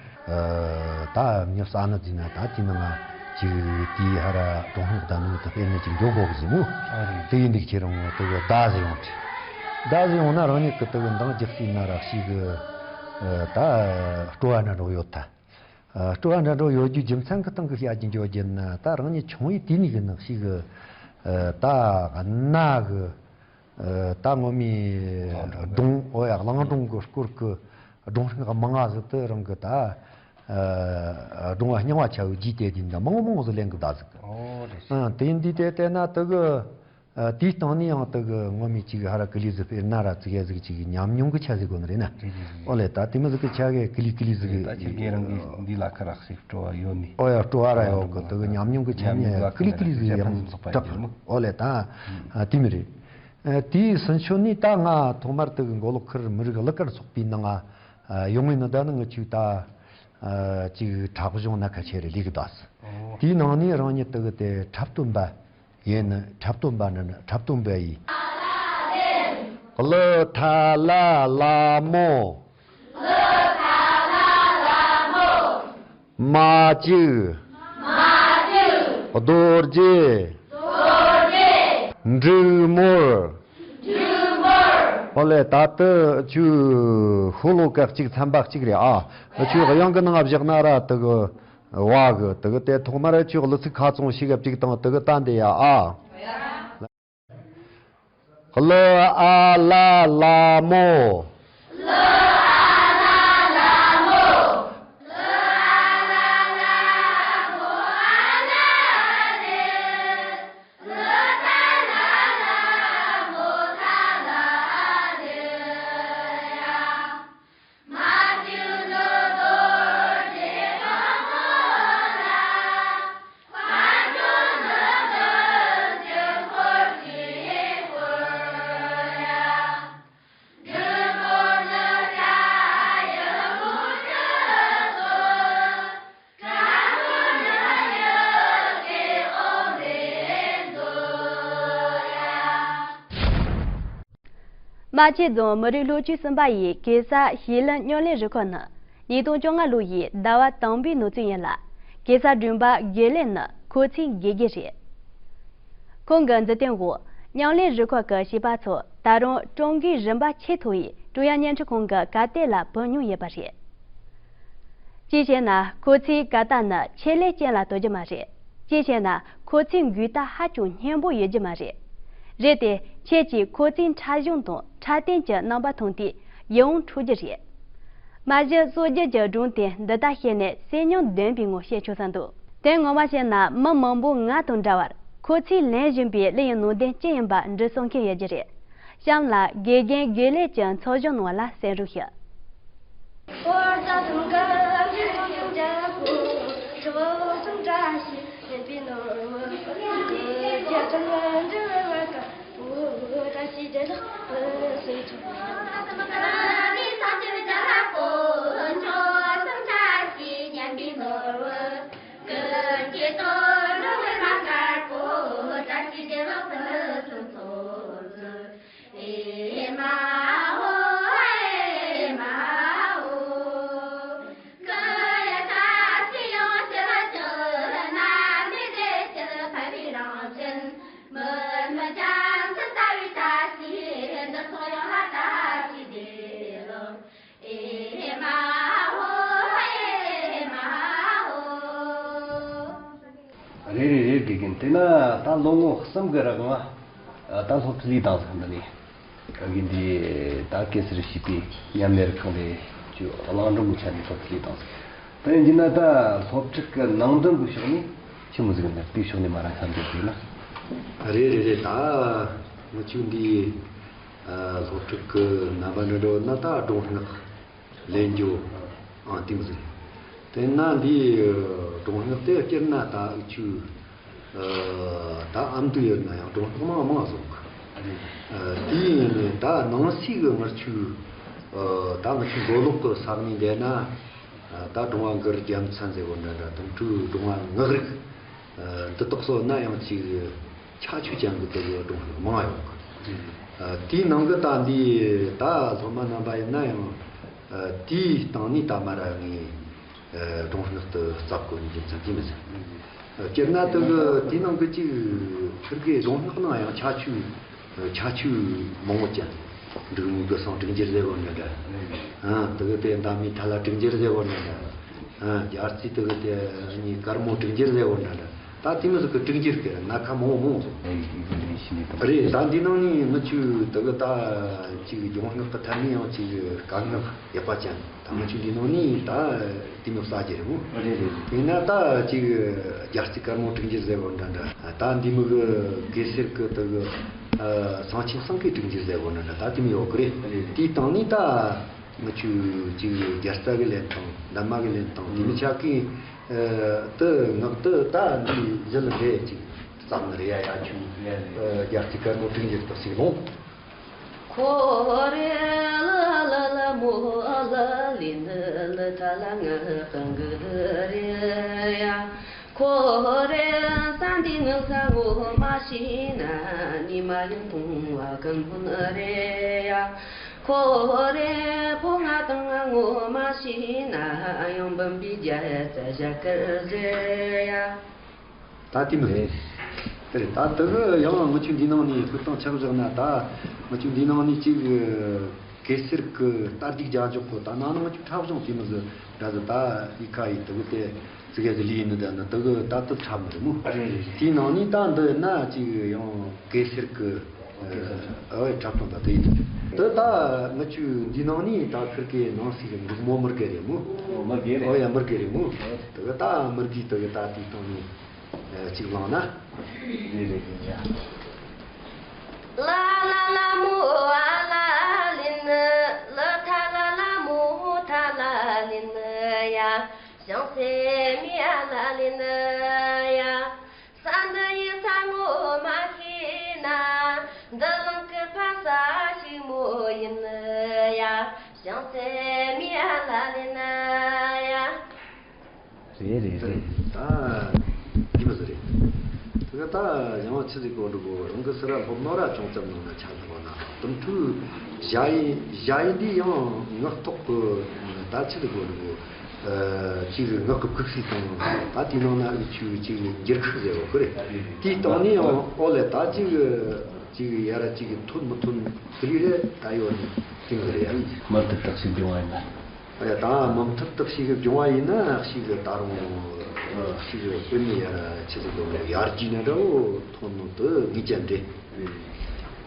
ཨ་ད་མྱི་ས་ནི་ཟིན་ན་ད་དེ་ནང་ང་ ཅིག་དེའི་ཧ་ར་གྲོང་ནག་ད་ནུ་དུ་སྤེལ་ནས་ཅིག་འཇོག་དགོས་གི་ཟིན་མོ། ཨ་རེད། དེ་ཡིན་འདུག་ཁྱེད་རང་དུ་གི་ཟླ་ཟིན་ཡོང་དུ། ཟླ་ཟིན་ཡོང་ན་རང་ཉིད་ཀྱི་དུ་གི་འདང་རྒྱག་སྲིད་ན་ར་ཞིག་གི་ད་སྤྲོ་བ་འདྲ་འགྲོ་ཡོད་ད། སྤྲོ་བ་འདྲ་འགྲོ་ཡོད་རྒྱུ་རྒྱུ་མཚན་གི་སྟེང་གི་བཤད་རྒྱུ་འཇོག་རྒྱུ་ན་ད་རང་ཉིད་ཆུང་བའི་དུས་ནས་གི་ནག་ཞིག་གི་ད་གནའ་གི་ད་ངོ་མའི་གླང་སྒྲུང་། སྒྲུང་། ཨོ་ཡ། གླང་སྒྲུང་གི་སྐོར་གི་སྒྲུང་རིང་མང་ང་ཟིག་དུ་རང་གི་ད་སྒྲུང་བ་རྙིང་བ་ཆ་བོ་རྒྱུས་དེ་དེ་འདྲ་མང་མང་ཟིག་ལེན་གི་ད་ཟིག་གི། ཨོ་རེད། ཨ། དེ་འདི་དེ་བལྟས་ན་དུ་གི་ཨ། དེའི་སྟེང་ནས་ཡང་དུ་གི་ངོ་མའི་ཅིག་ཧ་ར་ཀི་ལི་ཟིག་དཔེར་ན་ར་ཙི་གེ་ཟིག་ཅིག་ཉམས་མྱོང་གི་ཆ་ཟིག་གོ་ནི་རེད་ན། རེད་རེད་རེད། ཨོ་ལེ། ད་དེ་མི་ཟིག་གི་ཆ་གི་ཀི་ལི་ཀི་ལི་ཟིག་གི། ད་ཁྱེད་རང་གི་འདི་ལ་ཁ་རག་སེ་སྤྲོ་བ་ཡོད་ནི། ཨོ་ཡ། སྤྲོ་བ་ར་ཡོད་གི། དུ་གི་ཉམས་མྱོང་གི་ཆ་ནས་ཀི་ལི་ཀི་ལི་ཟིག་ཡང་དྲག་གི། ཨོ་ལེ། ད་ཨ་དེ་མི་རེད། ཨ། དེའི་སུན་ཆོད་ནས་ད་ང་ཐོག་མར་དུ་གི་མགོ་ལོག་ཁུལ་མི་རིགས་གླུ་གར་ཚོགས་པའི་ནང་ང་ཡོང་ངེ་ནི་ད་ནི་ངི་ཆུ་ད་ཅིག་འཁྲབ་གཞུང་ན་ཁ་ཆེ་རེ་ལས་གི་ད་སི། ཨོ། དེའི་ནང་ནས་རང་ཉིད་དུ་གི་དེ་འཁྲབ་སྟོན་པ་ཡིན་ནི། འཁྲབ་སྟོན་པ་ནི་ནི་འཁྲབ་སྟོན་པ་ཡིན། གླུ་ཐ་ལ་ལ་མོ། མ་གཅིག་རྡོ་རྗེ། འབྲུག་མོར། ཨོ་ལེ། ད་ལྟ་ཆུ་ཤོ་ལོ་ཀ་གཅིག་ཚན་པ་གཅིག་རེད་ཨ། ཆུ་དབྱངས་གི་ནང་བཞག་ན་ར་དུ་གི་བ་གི་དུ་གི་དེ་ཐོག་མར་ཆུ་གླུ་ཚིག་ཁ་ཚོང་ཞིག་གཅིག་དང་དུ་གི་ད་འདི་ཡ་ཨ། གླུ་ཨ་ལ་ལ་མོ། རྨ་ཆེན་རྫོང་མི་རིགས་སློབ་ཆུང་གསུམ་པ་ཡི་གེ་སར་ཞིས་ལིན་མཉམ་ལེན་རུ་ཁག་ནི་ཉིས་སྟོང་བཅོ་ལྔ་ལོ་ཡི་ཟླ་བ་དང་པོའི་ནང་ཚུད་ཡིན་ལ། གེ་སར་སྒྲོན་པ་དགེ་ལེགས་ནི་ཁོ་ཚོའི་དགེ་རྒན་རེད། ཁོང་གི་མཛུབ་སྟོན་འོག་མཉམ་ལེན་རུ་ཁག་གི་བྱིས་པ་ཚོ་ད་རུང་ཀྲུང་གོའི་རིམ་པ་ཆེས་མཐོ་བའི་ཀྲུང་དབྱང་བརྙན་འཕྲིན་ཁང་གི་གར་སྟེགས་ལ་བུད་མྱོང་ཡོད་པ་རེད། གཅིག་བྱས་ན་ཁོ་ཚོའི་གར་སྟེགས་ནི་ཆེད་ལས་ཅན་ལ་གཏོགས་རྒྱུ་མ་རེད། གཅིག་བྱས་ན་ཁོ་ཚོའི་འགུལ་རྟགས་ཧ་ཅང་སྙན་པོ་ཡོད་རྒྱུ་མ་རེད། རེད་དེ། ཁྱེད་ཀྱིས་ཁོ་ཚོའི་འཁྲབ་གཞུང་དང་འཁྲབ་སྟོན་གྱི་རྣམ་པ་མཐོང་དུས་ཡིད་དབང་འཕྲོག་རྒྱུ་རེད། མ་གཞི་སྲོལ་རྒྱུན་གྱི་སྒྲུང་དེ་འདི་ལྟར་བཤད་ནས་གསོན་ཉམས་ལྡན་པའི་ངང་བཤད་ཆོག་ས་འདུག་དེ་ངོ་མ་བཤད་ན་མི་མང་པོ་ང་དང་འདྲ་བར་ཁོ་ཚོས་ལེན་བཞིན་པའི་གླུ་ཡི་ནང་དོན་ཅི་ཡིན་པ་འདྲི་བསམ་མཁན་ཡོད་རྒྱུ་རེད། གཤམ་ལ་དགེ་རྒན་དགེ་ལེགས་ཀྱི་འཚོལ་སྦྱོང་ནང་ལ་གསན་རོགས་ཞུ། རེད་རེད་རེད། དགེ་རྒན། དེ་ན་ད་ལོ་ངོ་གསུམ་གི་རིང་ང་ད་སློབ་ཁྲིད་ལས་དང་ཟིག་འདི་ནས་གི་འདི་ད་གེ་སར་བྱིས་པའི་མཉམ་ལས་རུ་ཁག་ལས་ཅུ་གླང་སྒྲུང་གི་ཆ་ནས་སློབ་ཁྲིད་ལས་དང་ཟིག་དེ་ཡིན་ན་ད་སློབ་ཁྲིད་ཀྱི་ནང་དོན་གྱི་ཕྱོགས་ནས་ཆི་མོ་ཟིག་འདི་དེའི་ཕྱོགས་ནས་མ་ར་ཁ་འདོན་དགོས་ན། རེད་རེད་རེད། ད་ང་ཆུ་འདི་སློབ་ཁྲིད་ཀྱི་རྣམ་པ་འདྲ་འདྲ་ན་ད་སྒྲུང་རྙིང་ལེན་རྒྱུ་ཨང་དེ་མོ་ཟིག་དེ་ན་འདི་སྒྲུང་རྙིང་དེ་སྤྱིར་ན་ད་ཨུ་ཆུ་ད་ཨ་མདོ་ཡོད་ན་ཡང་སྒྲུང་རྙིང་མང་མང་བཟོ་གི། དེ་ཡིན་ནི་ད་ནང་སྲིད་གི་ངར་ཆུ་ད་ང་ཆུ་མགོ་ལོག་གི་ས་གནས་འདི་ན་ད་སྒྲུང་བ་གུར་རྒྱལ་མཚན་ཟེར་བོ་འདྲ་འདྲ་དང་ཁྲུ་སྒྲུང་བ་ངག་རིག་འདི་དག་སོགས་ན་ཡང་ཅིག་ཁྱད་ཆོས་ཅན་གྱི་དེ་གི་སྒྲུང་རྙིང་མང་ཡོད་གི། དེའི་ནང་གི་ད་འདི་ད་སློབ་མ་རྣམ་པ་ཡིན་ན་ཡང་དེའི་སྟེང་ནས་ད་མ་ར་ངས་སྒྲུང་རྙིང་དུ་བརྩམས་དགོས་ནི་རྒྱུ་མཚན་དེ་མི་ཟེར། སྤྱིར་ན་དེ་གི་དེའི་ནང་གི་ཅིག་ཁིར་གི་གཞུང་སྔགས་ནང་ཡང་ཁྱད་ཆོས་ཁྱད་ཆོས་མང་པོ་ཅན། འབྲུག་མོ་དགུ་སང་དྲུག་འགྱུར་ཟེར་བ་འདྲ་འདྲ། ཨ་དེ་གི་དེ་འདབ་མའི་ཐ་ལ་དྲུག་འགྱུར་ཟེར་བ་འདྲ་འདྲ། ཨ་རྒྱ་རྩིས་དེ་གི་དེ་གཉིས་དཀར་མོ་དྲུག་འགྱུར་ཟེར་བ་འདྲ་འདྲ། ད་དེ་མོ་ཟིག་གི་དྲུག་འགྱུར་གི་སྣ་ཁ་མང་པོ་མང་པོ་ཟིག་རེད། ད་འདི་ནང་ནས་ངི་ཆོས་དེ་གི་ད་ཅིག་གཞུང་སྔགས་གི་ཐད་ནས་ཡང་ཅིག་བཀའ་སྔགས་ཡག་པ་ཅན། ད་ང་ཆོས་འདི་ནང་ནས་ད་དེ་མོ་ཟིག་རྒྱུ་རེད་མོ། རེད་རེད། ཡིན་ན་ད་ཅིག་རྒྱ་རྩིས་དཀར་མོ་དྲུག་འགྱུར་ཟེར་བ་འདྲ་འདྲ། ད་འདི་མོ་གི་གེ་སར་གི་དེ་གི་ཨ་གསང་ཆེན་སེང་གེ་དྲུག་འགྱུར་ཟེར་བ་འདྲ་འདྲ། ད་དེ་མོ་ཡོད་གི་རེད། རེད་རེད། དེའི་སྟེང་ནས་ད་ང་ཆོས་ཅིག་རྒྱ་རྩ་གི་ལེན་སྟངས། འདབ་མ་གི་ལེན་སྟངས། དེ་མོ་ཆ་གི་ཨ་དེ་སྔགས་དེ་ད་འདི་གཞི་ལ་འདྲེས་ཅིག་བརྩམས་ནི་རེད་ཡ། ཡ་ཆོས་རེད་རེད། ཨ་རྒྱ་རྩིས་དཀར་མོ་དྲུག་འགྱུར་དེ་ཞིག་ལོངས། འཁོར་ལ་ལ་ལ་མོ་ལ་ལི་ནི་ལི་ཐ་ལ་ང་གང་གི་རེ་ཡ། འཁོར་ས་འདི་ནི་ས་ངོ་མ་ཤེས་ན་ཉི་མ་ཡང་མཐོང་བ་གང་ཀུན་རེ་ཡ། འཁོར་ཕོ་ང་དང་ངོ་མ་ཤེས་ན་ཡང་འབུམ་པའི་རྒྱལ་ས་བཞད་གར་རེ་ཡ། ད་དེ་མོ་རེད། དེ་རེད། ད་དེ་གི་ཡང་ང་ཆོས་འདི་ནང་ནས་ཧུར་ཐག་ཆགས་བཞག་ན། ད་ང་ཆོས་འདི་ནང་ནས་ཅིག་གེ་སར་གི་རྟ་རྒྱུག་རྒྱག་འཇོག་གི། ད་ནང་ན་ང་ཆོས་འཁྲབ་གཞུང་དེ་མོ་ཟིག་འདྲ་ཟིག་ད་ཡི་ཁ་ཡི་དེ་གི་དེ་ཙི་གེ་ཟིག་ལི་ཡིན་ནི། ད་ནི་དེ་གི་ད་དེ་འཁྲབ་ནི་རེད་མོ། རེད་རེད། དེའི་ནང་ནས་ད་འདི་ན་ཅིག་ཡང་གེ་སར་གི་ཨ་འཁྲབ་སྟངས་ད་དེ་ཡིན། དེ་ད་ང་ཆོས་འདི་ནང་ནས་ད་ཁིར་གི་ནང་ཟིག་གི་འདུག་མོ། མི་རྒན་རེད་མོ། ཨོ་མི་རྒན་རེད། ཨོ་ཡ་མི་རྒན་རེད་མོ། དེ་གི་ད་མི་རྒན་དེ་གི་ད་དེའི་སྟེང་ནས་ཅིག་བླངས་ན། རེད་རེད་རེད་ཡ། ལ་ལ་ལ་མོ་ཨ་ལ་ལི་ནི། ལི་ཐ་ལ་ལ་མོ་ཐ་ལ་ལི་ནི་ཡ། ཞང་སེ་མི་ཨ་ལ་ལི་ནི་ཡ། ས་འདི་ཡི་ས་ངོ་མ་ཤེས་ན། འདི་ལང་གི་ཕ་ས་ཞིག་མོ་ཡིན་ནི་ཡ། ཞང་སེ་མི་ཨ་ལ་ལི་ནི་ཡ། རེད་རེད་རེད། ད་འདི་མོ་ཟིག་རེད། དེ་ག་ད་ཡང་ཆི་ཟིག་གོ་འགྲོ་གོ། རང་གི་སི་ར་སློབ་ནོ་ར་ཅུང་ཙམ་ནང་ན་ཆ་འགྲོ་ན། དུམ་ཕྲུག་བཞག་ཡིན་བཞག་ཡིན་འདི་ཡང་ངག་ཐོག་གི་ད་ཆི་ཟིག་གོ་འགྲོ་གོ། ཨ་ཅིག་ངག་གི་ཁུག་སི་དང་། ད་དེའི་ནང་ན་ཨུ་ཆུ་ཅིག་འགྱུར་ཁུག་ཟེར་བ་ཁོ་རེད། དེའི་སྟེང་ནས་ཡང་ཨོ་ལེ་ད་ཅིག་ཅིག་ཡ་ར་ཅིག་ཐོན་མི་ཐོན་ཟིག་རེད། ད་ཡོད་ནི་ཅིག་རེད་ཡ། མར་དུ་བཏགས་ཤིག་འབྱུང་བ་ཡིན་ན། ཨ་ཡ་ད་མུ་མཐུད་དུ་ཞིག་གི་སྦྱོང་བ་ཡིན་ན་ཞིག་གི་ད་རུང་ཞིག་གི་དཔེ་མི་ཡར་ཆི་ཟིག་དུ་ཡར་རྒྱས་ནས་འདྲ་བོ་ཐོན་ནོ་དུ་ངེས་ཅན་རེད།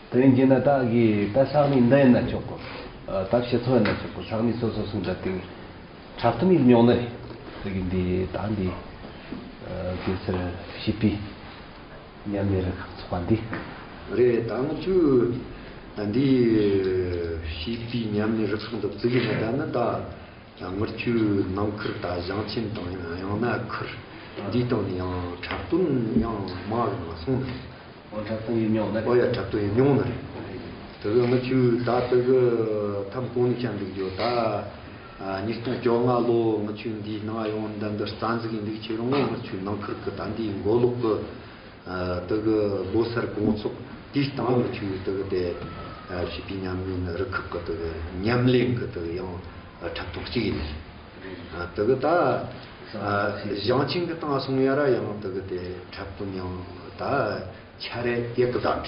དེ་ཡིན་གྱི་ན་ད་གི་ད་ས་གནས་འདི་ཡིན་ན་ཆོག་གི། ད་སྤྱི་ཚོགས་ཡིན་ན་ཆོག་གི། ས་གནས་སོ་སོ་སོང་འདྲ་དེ་འཁྲབ་སྟོན་ཡིན་མྱོང་ནི་རེད། དེ་གི་འདི་ད་འདི་གེ་སར་བྱིས་པའི་ཉམས་ལེན་རུ་ཁག་ཚོགས་པ་འདི། རེད། ད་ང་ཚོས་འདི་བྱིས་པའི་ཉམས་ལེན་རུ་ཁག་འདི་བཙུགས་ཡིན་ན། ད་ནི་ད་ངར་ཆུ་ནང་ཁུལ་ད་ཞིང་ཆེན་དང་ཡང་ན་ཁུལ་འདིའི་སྟེང་ནས་ཡང་འཁྲབ་སྟོན་ཡང་མང་རུ་མ་སོང་ནས། འོ་འཁྲབ་སྟོན་ཡིན་མྱོང་ནི་རེད། འོ་ཡ་འཁྲབ་སྟོན་ཡིན་མྱོང་ནི་རེད། དེ་གི་ང་ཚོས་ད་དེ་གི་ཐམ་གོང་ནས་བཤད་འདུག་རྒྱུ་ད། ཉིས་སྟོང་བཅོ་ལྔ་ལོ་ང་ཚོས་འདིའི་ནང་ཡོང་འདི་འདི་རྩ་འཛུགས་ཡིན་འདུག་ཁྱེད་རང་ང་ཚོའི་ནང་ཁུལ་གི་ད་འདིའི་མགོ་ལོག་གི་དེ་གི་ལོ་སར་དགོང་ཚོགས་དེའི་སྟེང་ང་ཚོས་དེ་གི་དེ་བྱིས་པའི་ཉམས་ལེན་རུ་ཁག་གི་དེ་གི་ཉམས་ལེན་གི་དེ་གི་ཡང་འཁྲབ་སྟོན་གཅིག་ཡིན། དེ་གི་ད་ཞིང་ཆེན་གི་སྟེང་སོང་ཡ་ར་ཡང་དེ་གི་དེ་འཁྲབ་སྟོན་ཡང་ད། ཆ་རེ་ཡག་གི་བཟང་།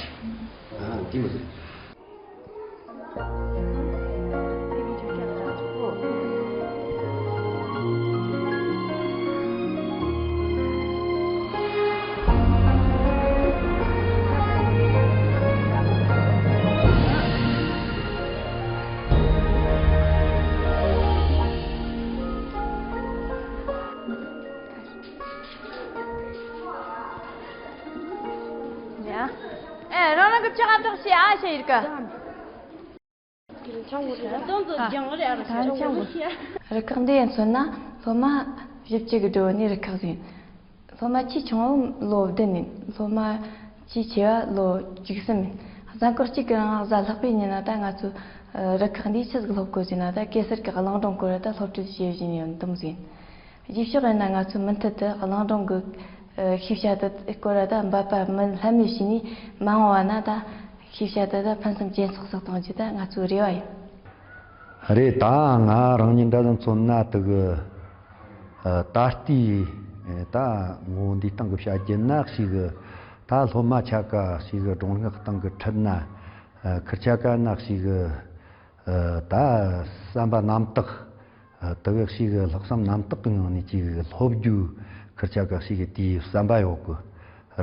ཨ་དེ་མོ་ཟིག་ཡ། ཨེ་རང་རང་གི་ལྕགས་སྒྲོག་བྱེད་ཨ་ཞེ་ཡིར་ག་རུ་ཁག་འདི་ཡིན་མཚོན་ན་སློབ་མ་བཞི་བཅུ་གི་འགྲོ་ནི་རུ་ཁག་ཟིན། སློབ་མ་ཆེས་ཆུང་བ་ལོ་བདུན་ཡིན། སློབ་མ་ཆེས་ཆེ་བ་ལོ་བཅུ་གསུམ་ཡིན། གཟའ་འཁོར་གཅིག་གི་རིང་གཟའ་ལྷག་པའི་ཉིན་ན་ད་ང་ཚོ་རུ་ཁག་འདིས་ཆི་ཟིག་སློབ་དགོས་ཟེར་ན། ད་གེ་སར་གི་གླིང་སྒྲུང་སྐོར་ད་སློབ་ཁྲིད་བྱེད་བཞིན་ཡོད་དུམ་ཟིན། རྗེས་ཕྱོགས་ཡིན་ན་ང་ཚོས་མུ་མཐུད་དུ་གླིང་སྒྲུང་གི་ཤེས་བྱ་དེ་སྐོར་ད་འབད་པ་མི་ལྷད་མེད་བྱས་ནས་མ་འོངས་བ་ན་ད་ཤེས་བྱ་དེ་ད་ཕུན་སུམ་ཇེ་ཚོགས་སུ་གཏོང་རྒྱུ་ད་ང་ཚོའི་རེ་བ་ཡིན། རེད། ད་ང་རང་ཉིད་འདྲ་ཟིག་མཚོན་ན་དེ་གི་ད་ལྟའི་ ད་ངོ་བོ་འདིའི་སྟེང་གི་བཤད་རྒྱུ་ན་ཞིག་གི། ད་སློབ་མ་ཆ་ག་ཞིག་གི་སྒྲུང་རྙོག་སྟེང་གི་ཁྲིད་ན། ཁིར་ཆ་ག་ན་ཞིག་གི། ད་བསམ་པ་རྣམ་དག་དེ་གི་ཞིག་གི་ལྷག་བསམ་རྣམ་དག་གི་ངང་ནས་ཅིག་སློབ་རྒྱུ། ཁིར་ཆ་ག་ཞིག་གི་དེའི་བསམ་པ་ཡོད་གི།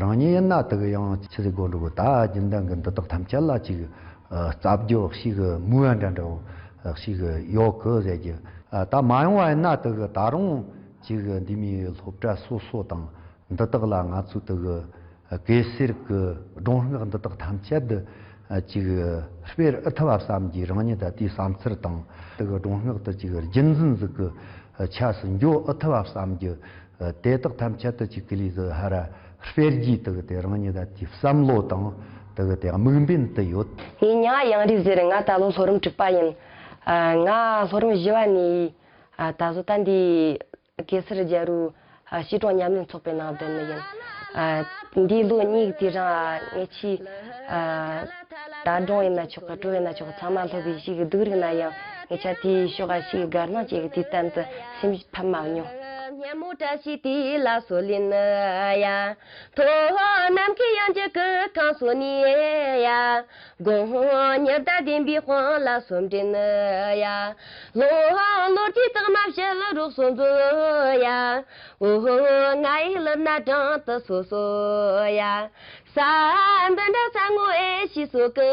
རང་ཉིད་ཡིན་ན་དེ་གི་ཡང་ཆི་ཟིག་གོ་འགྲོ་གི། ད་རྒྱུན་ལྡན་གི་འདི་དག་ཐམས་ཅད་ལ་ཅིག་རྩ་བརྒྱུད་ཞིག་གི་མུ་བ་འདྲ་འདྲ་བོ་ཞིག་གི་ཡོད་གི་ཟེར་རྒྱུ། ད་མ་ཡོང་བ་ཡིན་ན་དེ་གི་ད་རུང་ཅིག་འདི་མིའི་སློབ་གྲྭ་སོ་སོ་དང་། འདི་དག་ལ་ང་ཚོས་དེ་གི་གེ་སར་གི་སྒྲུང་རྙོག་འདི་དག་ཐམས་ཅད་དེ་ཅིག་སྤེལ་ཨེ་ཐུབ་བསམ་གྱི། རང་ཉིད་ད་དེའི་བསམ་ཚུལ་དང་། དེ་གི་སྒྲུང་རྙོག་དེ་ཅིག་རྒྱུན་འཛིན་ཟིག་གི་ཆས་སུ་འགྱོ་ཨེ་ཐུབ་བསམ་གྱི། དེ་དག་ཐམས་ཅད་དེ་ཅིག་གི་ལས་ཟིག་ཧ་ར་སྤེལ་རྒྱུ་དེ་གི་དེ་རང་ཉིད་ད་དེའི་བསམ་བློ་དང་། དེ་གི་དེ་དམིགས་འབེན་དེ་ཡོད། ངའི་མྱིང་ང་དབྱངས་རིག་ཟེར། ང་ད་ལོ་ལྷོ་རིམ་དྲུག་པ་ཡིན། ང་ལྷོ་རིམ་བཞི་བ་ནས་ད་གཟོད་ད་འདི་གེ་སར་རྒྱལ་རུ་ཨ་བྱིས་སྒྲུང་ཉམས་ལེན་ཚོགས་པའི་ནང་བསྡད་ནི་ཡིན། ཨ་འདིའི་ལོ་གཉིས་ཀྱི་དུས་རིང་ང་ཆོས་ཨ་ད་སྒྲུང་ཡིན་ན་ཆོག་གི། བྲོ་ཡིན་ན་ཆོག་གི། ཚང་མ་སློབ་པའི་ཞིག་གི་སྡུག་རིག་ན་ཡང་ངེད་ཆོ་དེའི་ཕྱོགས་ལ་ཞིག་གི་དགའ་སྣང་བྱེད་གི། དེའི་སྟེང་དུ་སེམས་ཕམ་མ་མྱོང་། སྙན་མོ་བཀྲ་ཤིས་དེ་ལ་སོ་ལེན་ཡ། མཐོ་ནམ་མཁའི་ཡང་འཇིག་གི་གང་སོ་ནས་ཡ། དགུང་ཉི་ཟླ་ལྡན་པའི་དཔང་ལ་སོམ་འདྲེན་ཡ། ལོ་ལོ་རྒྱུས་དག་མ་བཤད་རོགས་སོ་མཛོད་ཡ། འོ་ང་ཡི་ལབ་ན་དྲང་དུ་སོ་སོ་ཡ། ས་འདི་འདྲ་ས་ངོ་ཨེ་ཤི་སོ་གི་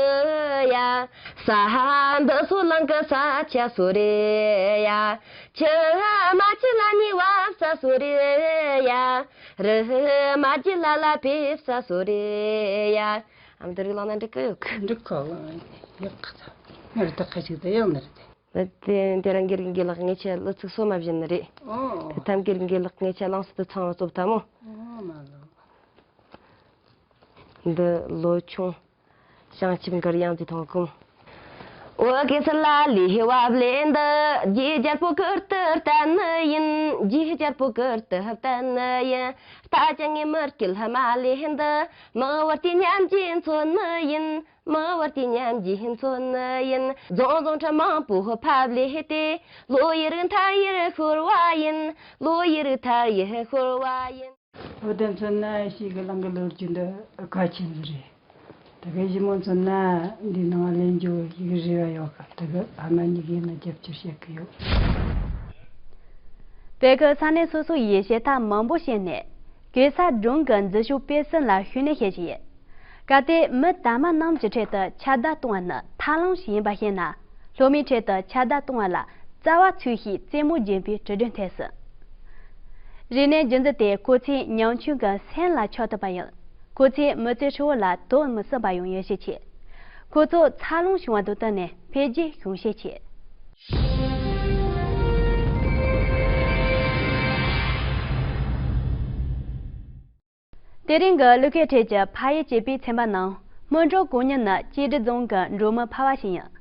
ཡ། ས་འདི་སོ་ལང་གི་ས་ཆ་སོ་རེད་ཡ། ཆུ་མ་ཆུ་ལ་ནི་བབ་ས་སོ་རེད་ཡ། རི་མ་རྒྱུ་ལ་ལ་ཕེབས་ས་སོ་རེད་ཡ། ཨ་མ་དེ་རིགས་ལང་ན་འགྲིག་གི་ཡོད་གི། འགྲིག་གོ། ཡག་ག་ཚ། ངར་ད་ཁ་ཞིག་ད་ཡང་ནར་དེ། དེ་དེ་རང་སྒེར་གྱི་དགེ་ལགས་ངེད་ཆ་ལོ་ཚིགས་སོ་མ་བཞིན་ནི་རེད། ཨོ། དེ་ཐམ་སྒེར་གྱི་དགེ་ལགས་ངེད་ཆ་ལང་སི་དུ་ཚང་བ་བཙོབ་ཐ་མོ། ཨོ་མ་ལོ། འདི་ལོ་ཆུང་། བྱང་ཆུབ་མགུར་དབྱངས་ཀྱི་ཐོང་ཁུམ། འོ་གེ་སར་ལ་ལི་ཧི་བབ་ལེ་འདི། རྗེ་རྒྱལ་པོ་ཀིར་ཏི་བསྟན་ནི་ཡིན། རྗེ་རྒྱལ་པོ་ཀིར་ཏི་བསྟན་ནི་ཡིན། ད་ཅི་ངའི་མི་སྐྱིད་ལྷ་མ་ལེ་འདི། མི་བར་གྱི་ཉམས་ཀྱི་མཚོན་ནི་ཡིན། མི་བར་གྱི་ཉམས་ཀྱི་མཚོན་ནི་ཡིན། རྫོང་རྫོང་ཁྲ་མང་པོ་ཕབ་ལེ་སྟེ། ལོ་ཡི་རིགས་མཐའ་ཡི་ཤོར་བ་ཡིན། ལོ་ཡི་རིགས་མཐའ་ཡི་ཤོར་བ་ཡིན། བོད་དུ་མཚོན་ན་ཞིག་གི་ལང་གི་ལོ་རྒྱུས་འདི་གལ་ཆེན་ཟིག་རེད། དེ་གི་ཞི་མོ་མཚོན་ན་འདི་ནང་ལེན་རྒྱུ་ཞིག་རེ་བ་ཡོད་གི། དེ་གི་ཕ་མ་གཉིས་ཀྱིས་ནི་རྒྱབ་སྐྱོར་བྱེད་གི་ཡོད། བོད་ཀྱི་ས་གནས་སོ་སོ་ཡི་བྱེད་ཐབས་མང་པོ་བྱས་ནས་གེ་སར་སྒྲུང་གི་འཛུལ་ཞུགས་སྤེལ་ཟིན་ལ་ཤུགས་སྣོན་བྱེད་བཞིན་ཡོད། གལ་ཏེ་མི་དར་མ་རྣམས་ཀྱི་ཁྲོད་དུ་ཁྱབ་བརྡལ་གཏོང་བ་ནི་ཐབས་ལམ་ཞིག་ཡིན་པ་ཤེས་ན། སློབ་མའི་ཁྲོད་དུ་ཁྱབ་བརྡལ་གཏོང་བ་ལ་རྩ་བ་ཚུགས་ཤིང་རྩེད་མོ་རྒྱན་པའི་དྲིལ་སྒྲོན་ཐེབས་སྲིད། རིག་གནས་རྒྱུན་འཛིན་དེ་ཁོ་ཚོའི་ཉམ་ཆུང་གི་སེམས་ལ་ཆགས་ཐུབ་པ་ཡིན། ཁོ་ཚོའི་མི་ཚེ་ཧྲིལ་བོ་ལ་དོགས་མི་ཟིན་པ་ཡོང་ཡོད་ཤས་ཆེ། ཁོ་ཚོ་འཚར་ལོངས་བྱུང་བ་དང་བསྟུན་ནས་འཕེལ་རྒྱས་བྱུང་ཤས་ཆེ། དེ་རིང་གི་གླུ་སྐད་ཁྲོད་ཀྱི་ཕ་ཡུལ་ཅེས་པའི་ཚན་པ་ནང་སྨིན་གྲོལ་དཀོན་གཉེར་ནི་ཀྱེ་ཀྲི་རྫོང་གི་འབྲོག་མི་ཕལ་བ་ཞིག་ཡིན།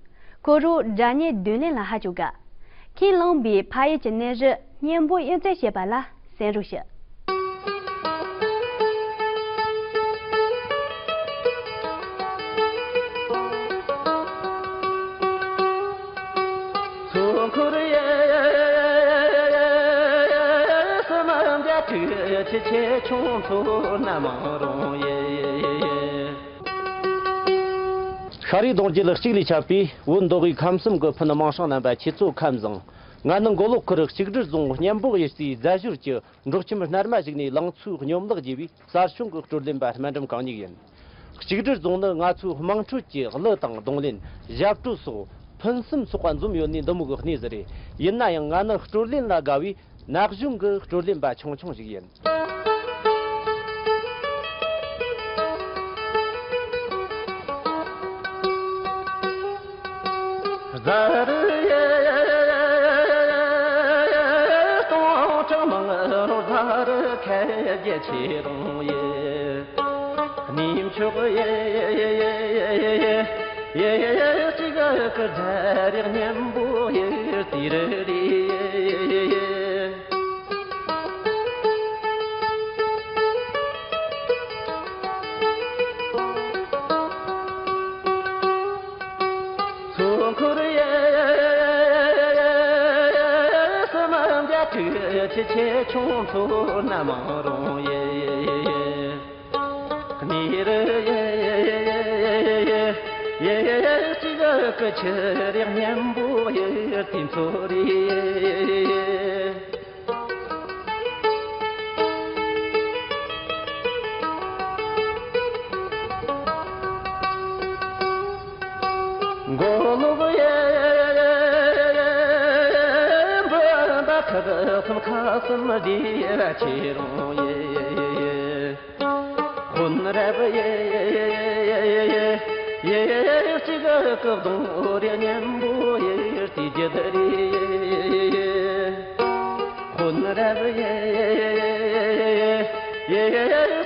ཁོ་རང་སྒྲ་སྙན་བསྡུས་ལེན་ལ་ཧ་ཅང་དགའ། ཁས་བླངས་པའི་ཕ་ཡུལ་གྱི་གནས་རི་སྙིང་པོ་གཡུ་རྩེ་ཞེས་པ་ལ་གསན་རོགས་ཞུ། མཚོ་འཁོར་ཡེ། སུམ་བརྒྱ་དྲུག་ཅུ་ཆེ་ཆུང་མཚོ་སྣ་མང་རུང་ཡེ། ཤར་རིའི་གདུང་རྒྱུད་གཅིག་ལས་ཆད་པའི་བོད་མདོ་དབུས་ཁམས་གསུམ་གྱི་ཕུ་ནུ་མིང་སྲིང་རྣམ་པ་ཁྱེད་ཚོ་ཁམས་བཟང་། ང་ནི་མགོ་ལོག་ཁུལ་གཅིག་སྒྲིལ་རྫོང་གཉན་པོ་གཡུ་རྩེའི་རྫ་ཞོལ་གྱི་འབྲོག་ཁྱིམ་སྣར་མ་ཞིག་ནས་ལང་ཚོའི་སྙོམས་ལག་རྒྱས་པའི་གསར་བྱུང་གི་བགྲོ་གླེང་པ་སྨན་འགྲམ་གང་ཉིད་ཡིན། གཅིག་སྒྲིལ་རྫོང་ནི་ང་ཚོའི་དམངས་ཁྲོད་ཀྱི་གླུ་དང་རྡུང་ལེན། ཞབས་བྲོ་སོགས་ཕུན་སུམ་ཚོགས་པ་འཛོམས་ཡོད་ནས་འདི་མོ་གི་གནས་ཟིག་རེད། ཡིན་ན་ཡང་ང་ནི་བགྲོ་གླེང་ལ་དགའ་བའི་ན་གཞོན་གྱི་བགྲོ་གླེང་པ་ཆུང་ཆུང་ཞིག་ཡིན། རྫ་རི་ཡེ། སྟོང་ཕྲག་མང་རུང་རྫ་རི་ཁལ་བརྒྱད་ཆེ་རུང་ཡེ། གནས་མཆོག་ཡེ། ཡེ། གཅིག་གི་རྫ་རི་གཉན་པོ་གཡུ་རྩེ་རི་རེད། མཚོ་འཁོར་ཡེ། སུམ་བརྒྱ་ ཆེ་ཆེ་ཆུང་ཆུང་སྣ་མང་རུང་ཡེ། གནས་རི་ཡེ། ཡེ་གཅིག་གི་ཆུ་རེག་སྙན་པོ་ཡེ། དེ་མཚོ་རེད། མགོ་ལོག་ཡེ། འབུམ་པ་ཁག་གསུམ་ཁག་གསུམ་བསྡུས་ཆེ་རུང་ཡེ། དཔོན་རབ་ཡེ། ཡེ་གཅིག་གི་གདོང་རེ་སྙན་པོ་ཡེ། དེ་རྒྱུད་རེད། དཔོན་རབ་ཡེ། ཡེ་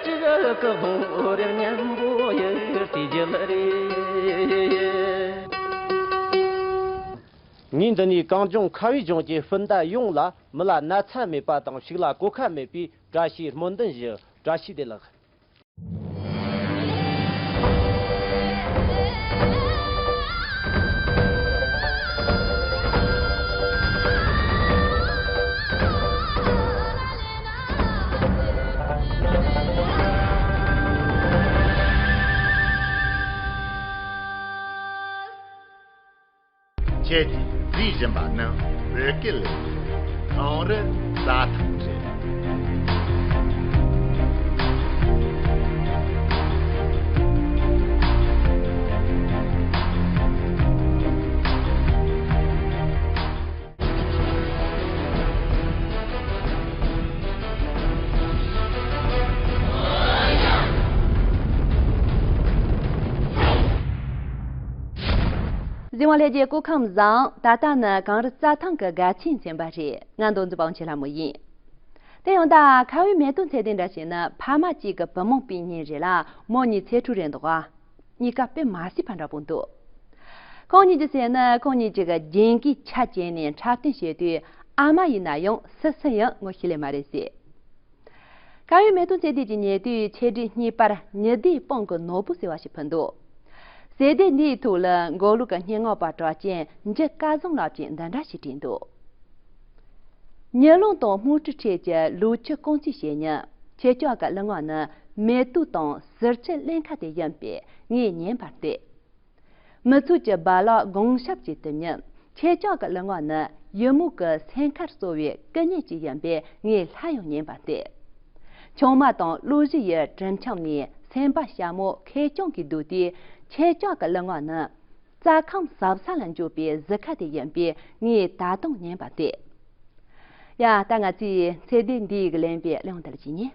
གཅིག་གི་གདོང་རེ་སྙན་པོ་ཡེ། དེ་རྒྱུད་རེད། ངས་འདི་ནས་གངས་ལྗོངས་ཁ་བའི་ལྗོངས་ཀྱི་སྤུན་ཟླ་ཡོངས་ལ་མི་ལ་ན་ཚ་མེད་པ་དང་ཕྱུགས་ལ་གོད་ཁ་མེད་པའི་བཀྲ་ཤིས་སྨོན་འདུན་ཞུ། བཀྲ་ཤིས་བདེ་ལེགས། ཁྱེད་ཀྱིས་གཟིགས་བཞིན་པ་ནི་བོད་སྐད་ལས་ཁང་རི་རྩྭ་ཐང་རེད། གཟིགས་མོ་ལྷན་རྒྱས་སྐུ་ཁམས་བཟང་། ད་ལྟ་ནི་གངས་རི་རྩྭ་ཐང་གི་སྒ་ཆས་མཚོན་པ་རེད། ང་མདོ་འཛིན་པ་དབང་ཆེན་ལྷ་མོ་ཡིན། དེ་ཡང་ད་ཁ་བའི་མེ་ཏོག་ཚེ་བརྟན་འདྲ་བྱས་ན་ཕ་མ་གཅིག་གི་བུ་མོ་སྤུན་གཉེན་རེད་ལ། མོ་གཉིས་ཚེ་ཕྲུག་རེད་འདུག་ག་གཉིས་ཀ་དཔེ་མ་སྲིད་པ་འདྲ་པོ་འདུག་ཁོང་གཉིས་ཀྱི་ཟེར་ན་ཁོང་གཉིས་ཀྱི་རྒྱན་གྱི་ཆ་བཅད་ནས་འཁྲབ་སྟོན་བྱེད་དུས་ཨ་མ་ཡིན་ན་ཡང་སུ་སུ་ཡང་ངོ་ཤེས་ལེ་མ་རེད་ཟེར། ཁ་བའི་མེ་ཏོག་ཚེ་བརྟན་གྱི་ཉེ་དུས་ཆེད་སྒྲིག་གཉིས་པར་ཉི་ཟླའི་དཔུང་གི་ནོར་བུ་ཟེར་བ་ཞིག་ཕུལ་འདུག་གཟེར་དེབ་འདིའི་ཐོག་ལ་མགོ་ལོག་གི་སྙན་ངག་པ་གྲགས་ཅན་འཇུ་སྐལ་བཟང་ལགས་ཀྱིས་འདི་འདྲ་ཞིག་བྲིས་འདུག་ཉི་རླུང་དང་སྨུག་ཁྲི་འཕྲད་ཀྱི་ལོ་ཕྱུགས་རྐང་ཚོད་བྱེད་ཉིན། ཁྱེད་ཅག་གི་གླུ་ངག་ནི་མེ་ཏོག་དང་ཟུར་ཆུ་ཀླན་ཀ་དེ་ཡིན་པས་ངས་ཉན་པར་འདོད། མི་ཚོགས་ཀྱི་རྦ་རླབས་གོང་ཞབས་ཀྱི་དུས་ཉིན། ཁྱེད་ཅག་གི་གླུ་ངག་ནི་ཡུ་མོ་གི་སེམས་ཁར་གསོ་བའི་སྐུ་བརྙན་ཅིག་ཡིན་པས་ངས་སླར་ཡང་ཉན་པར་འདོད། ཆུང་མ་དང་བློ་གཞས་ཡི་གྲིབ་འཆམ་ནས་སེམས་པ་ཞྭ་མོ་ཁེར་རྐྱང་གིས་བསྡུས་ཏེ། ཁྱེད་ཅག་གི་གླུ་ངག་ནི་རྩྭ་ཁམས་ཟབ་ས་ལ་འཇོག་པའི་གཟི་ཁ་དེ་ཡིན་པས་ངས་ད་དུང་ཉན་པར་འདོད། ཡ། ད་ང་ཚོས་ཚེ་འདས་འདིའི་གི་ལེན་པའི་གླེང་འདི་ལ་བྱེད་ཉན།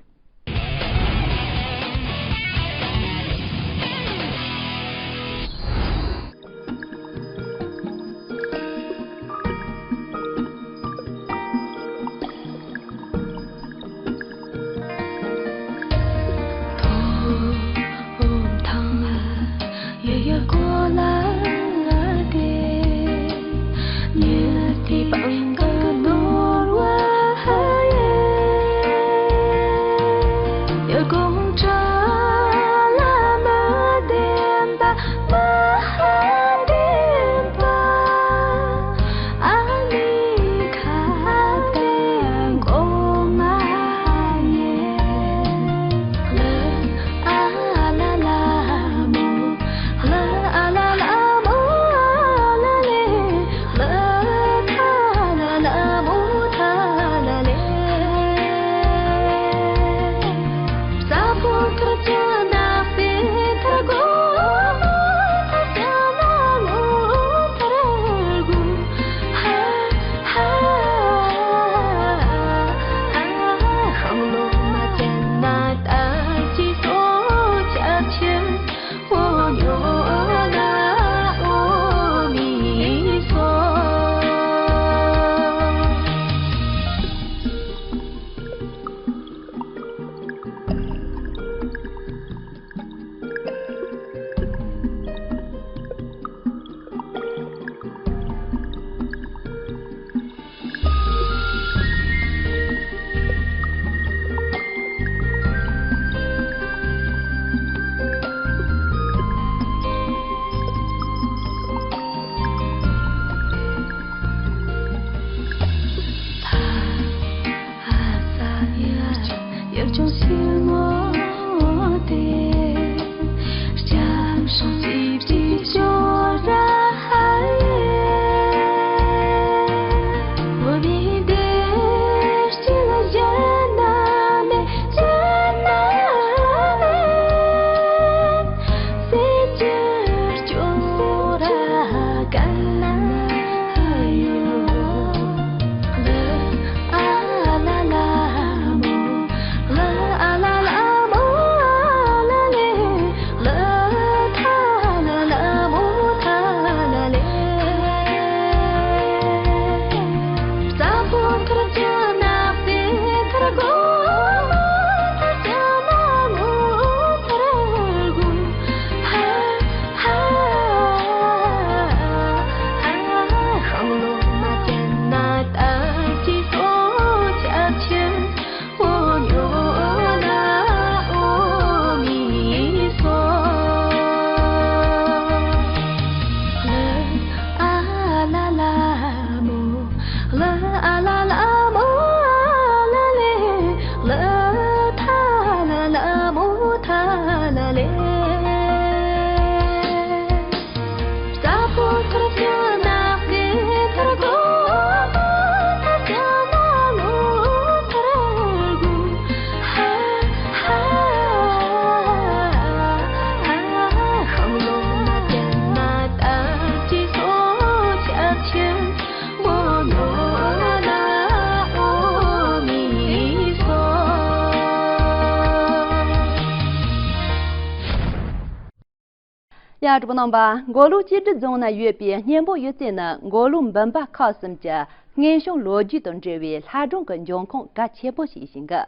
ཡ། གྲོགས་པོ་རྣམ་པ། མགོ་ལོག་བཅུ་དྲུག་རྫོང་ན་ཡོད་པའི་གཉན་པོ་གཡུ་རྩེ་ནི་མགོ་ལོག་འབུམ་པ་ཁག་གསུམ་གྱི་སྔོན་བྱུང་ལོ་རྒྱུས་དང་འབྲེལ་བའི་ལྷ་སྒྲུང་གི་འབྱུང་ཁུངས་གལ་ཆེན་པོ་ཞིག་ཡིན་ཞིང་གི།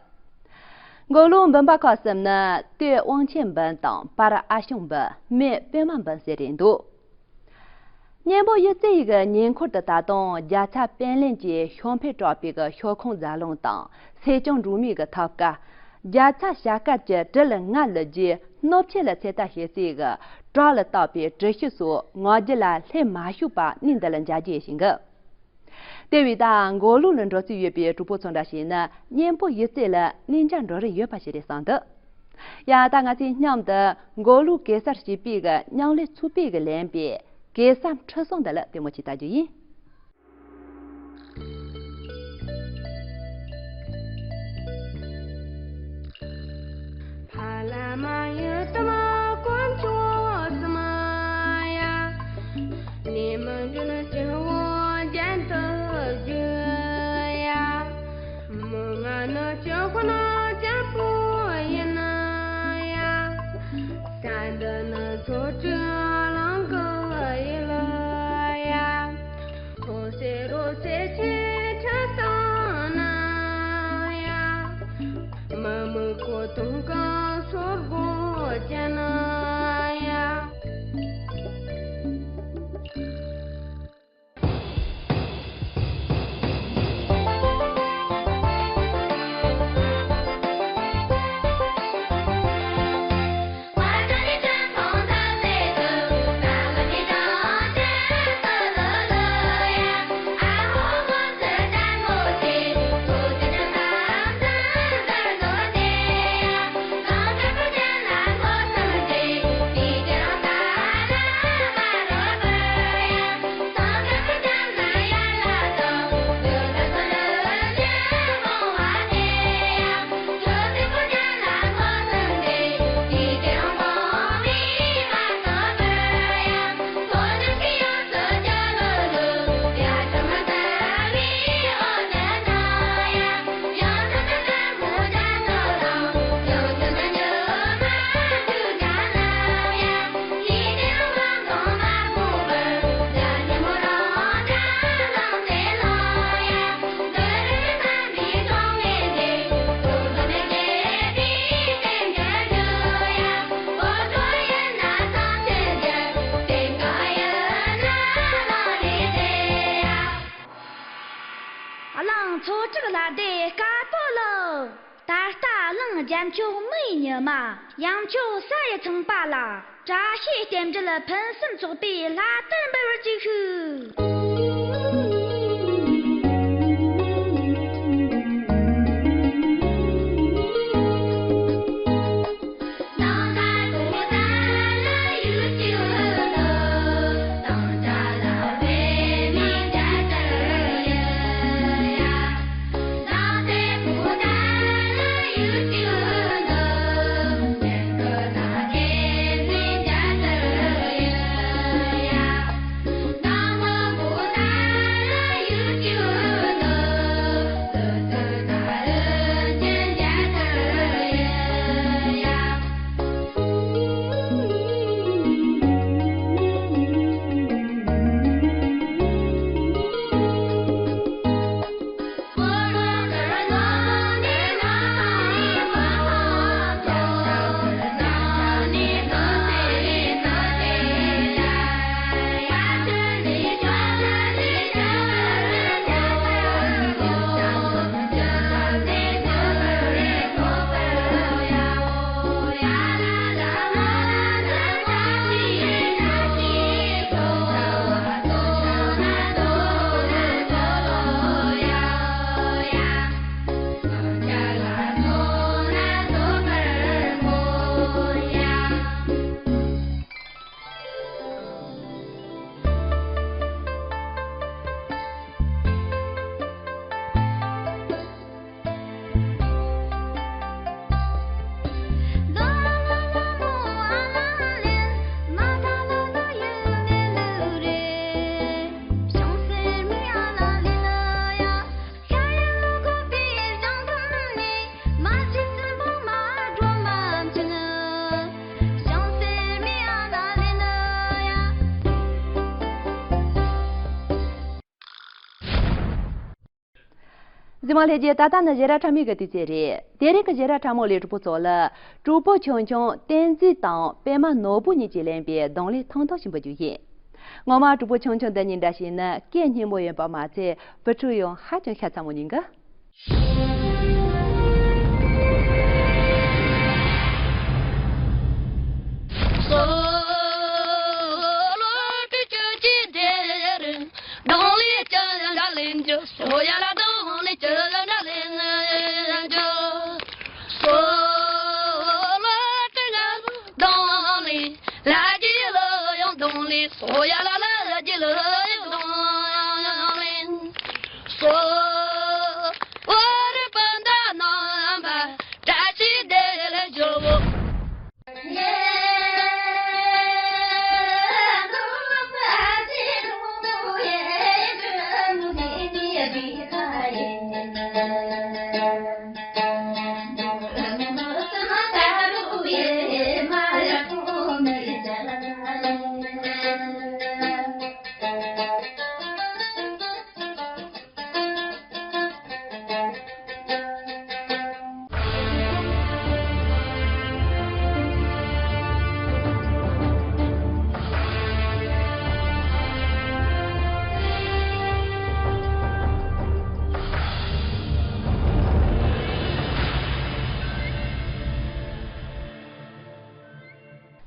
མགོ་ལོག་འབུམ་པ་ཁག་གསུམ་ནི་སྟོད་དབང་ཆེན་འབུམ་དང་བར་ཨ་ཞང་འབུམ། སྨད་པད་མ་འབུམ་ཟེར་རེད་འདུག། གཉན་པོ་གཡུ་རྩེ་ཡི་གི་ཉེ་འཁོར་དུ་ད་དུང་རྒྱལ་ཚབ་པཎ་ལེན་གྱིས་ཤོ་འཕེལ་དྲག་པོའི་གི་ཤོ་ཁུངས་རྫ་ལུང་དང་སེར་སྐྱ་འབྲུག་མོའི་གི་ཐབ་ཀ། རྒྱལ་ཚབ་ཞྭ་དཀར་གྱི་དྲིལ་ལྔ་ལུ་རྒྱུད་སྣོད་ཆེ་ལ་ཚེ་ཐར་ཞེས་སའི་གི་བྲག་ལ་བཏགས་པའི་གྲུ་བཞི་སོགས་ངག་རྒྱུན་ལ་སླེབས་མ་བཞུགས་པ་གནས་འདི་ལ་མཇལ་རྒྱུ་ཡོད་ཞིང་གི། དེ་བས་ད་མགོ་ལོག་ལ་འགྲོ་རྩིས་ཡོད་པའི་གྲོགས་པོ་ཚོ་འདྲ་ཞིག་ནི་གཉན་པོ་གཡུ་རྩེ་ལ་གནས་མཇལ་འགྲོ་རིན་ཡོད་པ་ཞིག་རེད་བསམ་འདུག། ཡ། ད་ང་ཚོས་མཉམ་དུ་མགོ་ལོག་གེ་སར་བྱིས་པའི་གི་མཉམ་ལས་ཚོགས་པས་གི་ལེན་པའི་གེ་སར་ཁྲི་སྲོང་འདི་ལ་ལྟད་མོ་ཅིག་ལྟ་རྒྱུ་ཡིན། གླིང་ཚོ་དྲུག་ལྷ་སྡེ་དཀར་པོ་ལོ། ད་ལྟ་གླིང་རྒྱལ་མཆོག་མི་ཡི་ཉི་མ། ཡང་མཆོག་ས་ཡི་ཚངས་པ་ལ། བཀྲ་ཤིས་རྟེན་འབྲེལ་ཕུན་སུམ་ཚོགས་པའི་ལྷ་གཏེར་འབུལ་བར་ཅིག་ཤོག། གཟིགས་མོ་ལྷན་རྒྱས། ད་ལྟ་ནི་གཞས་སྒྲ་ཕྲ་མོའི་གི་དུས་ཚོད་རེད། དེ་རིང་གི་གཞས་སྒྲ་ཕྲ་མོ་ལས་གྲོགས་པོ་ཚོ་ལ་གྲོགས་པོ་ཆུང་ཆུང་བསྟན་འཛིན་དང་པད་མ་ནོར་བུ་གཉིས་ཀྱིས་ལེན་པའི་གདོང་ལེན་ཐུང་ཐུང་ཞིག་འབུལ་རྒྱུ་ཡིན། ངོ་མ་གྲོགས་པོ་ཆུང་ཆུང་འདི་གཉིས་འདྲ་ཞིག་ནི་སྐད་སྙན་མོ་ཡིན་པ་མ་ཚད་བུ་ཕྲུག་ཡང་ཧ་ཅང་ཤ་ཚ་མོ་ཡིན་གི།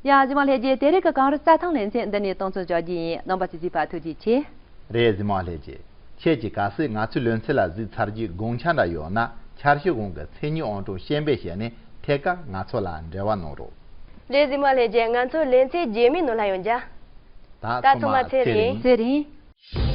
ཡ། གཟིགས་མོ་ལྷན་རྒྱས། དེ་རིང་གི་གངས་རི་རྩྭ་ཐང་ལེ་ཚན་འདི་ནས་གཏོང་ཚོད་བྱ་རྒྱུ་ཡིན། རྣམ་པ་ཚོས་གཟིགས་པ་ཐུགས་རྗེ་ཆེ། རེད། གཟིགས་མོ་ལྷན་རྒྱས། ཁྱེད་ཀྱིས་གལ་སྲིད་ང་ཚོའི་ལེ་ཚན་ལ་གཟིགས་ཚར་རྒྱུའི་དགོངས་འཆར་འདྲ་ཡོད་ན། འཆར་གཞི་གོང་གི་མཚན་ཉིད་ཨང་གྲངས་བཤད་འབེབས་བྱས་ནས་ཐད་ཀར་ང་ཚོ་ལ་འབྲེལ་བ་གནང་རོགས། རེད། གཟིགས་མོ་ལྷན་རྒྱས། ང་ཚོ་ལེ་ཚན་རྗེས་མའི་ནང་ལ་ཡང་མཇལ། ད་ད་ཚང་མ་ཚེ་རིང་། ཚེ་རིང་།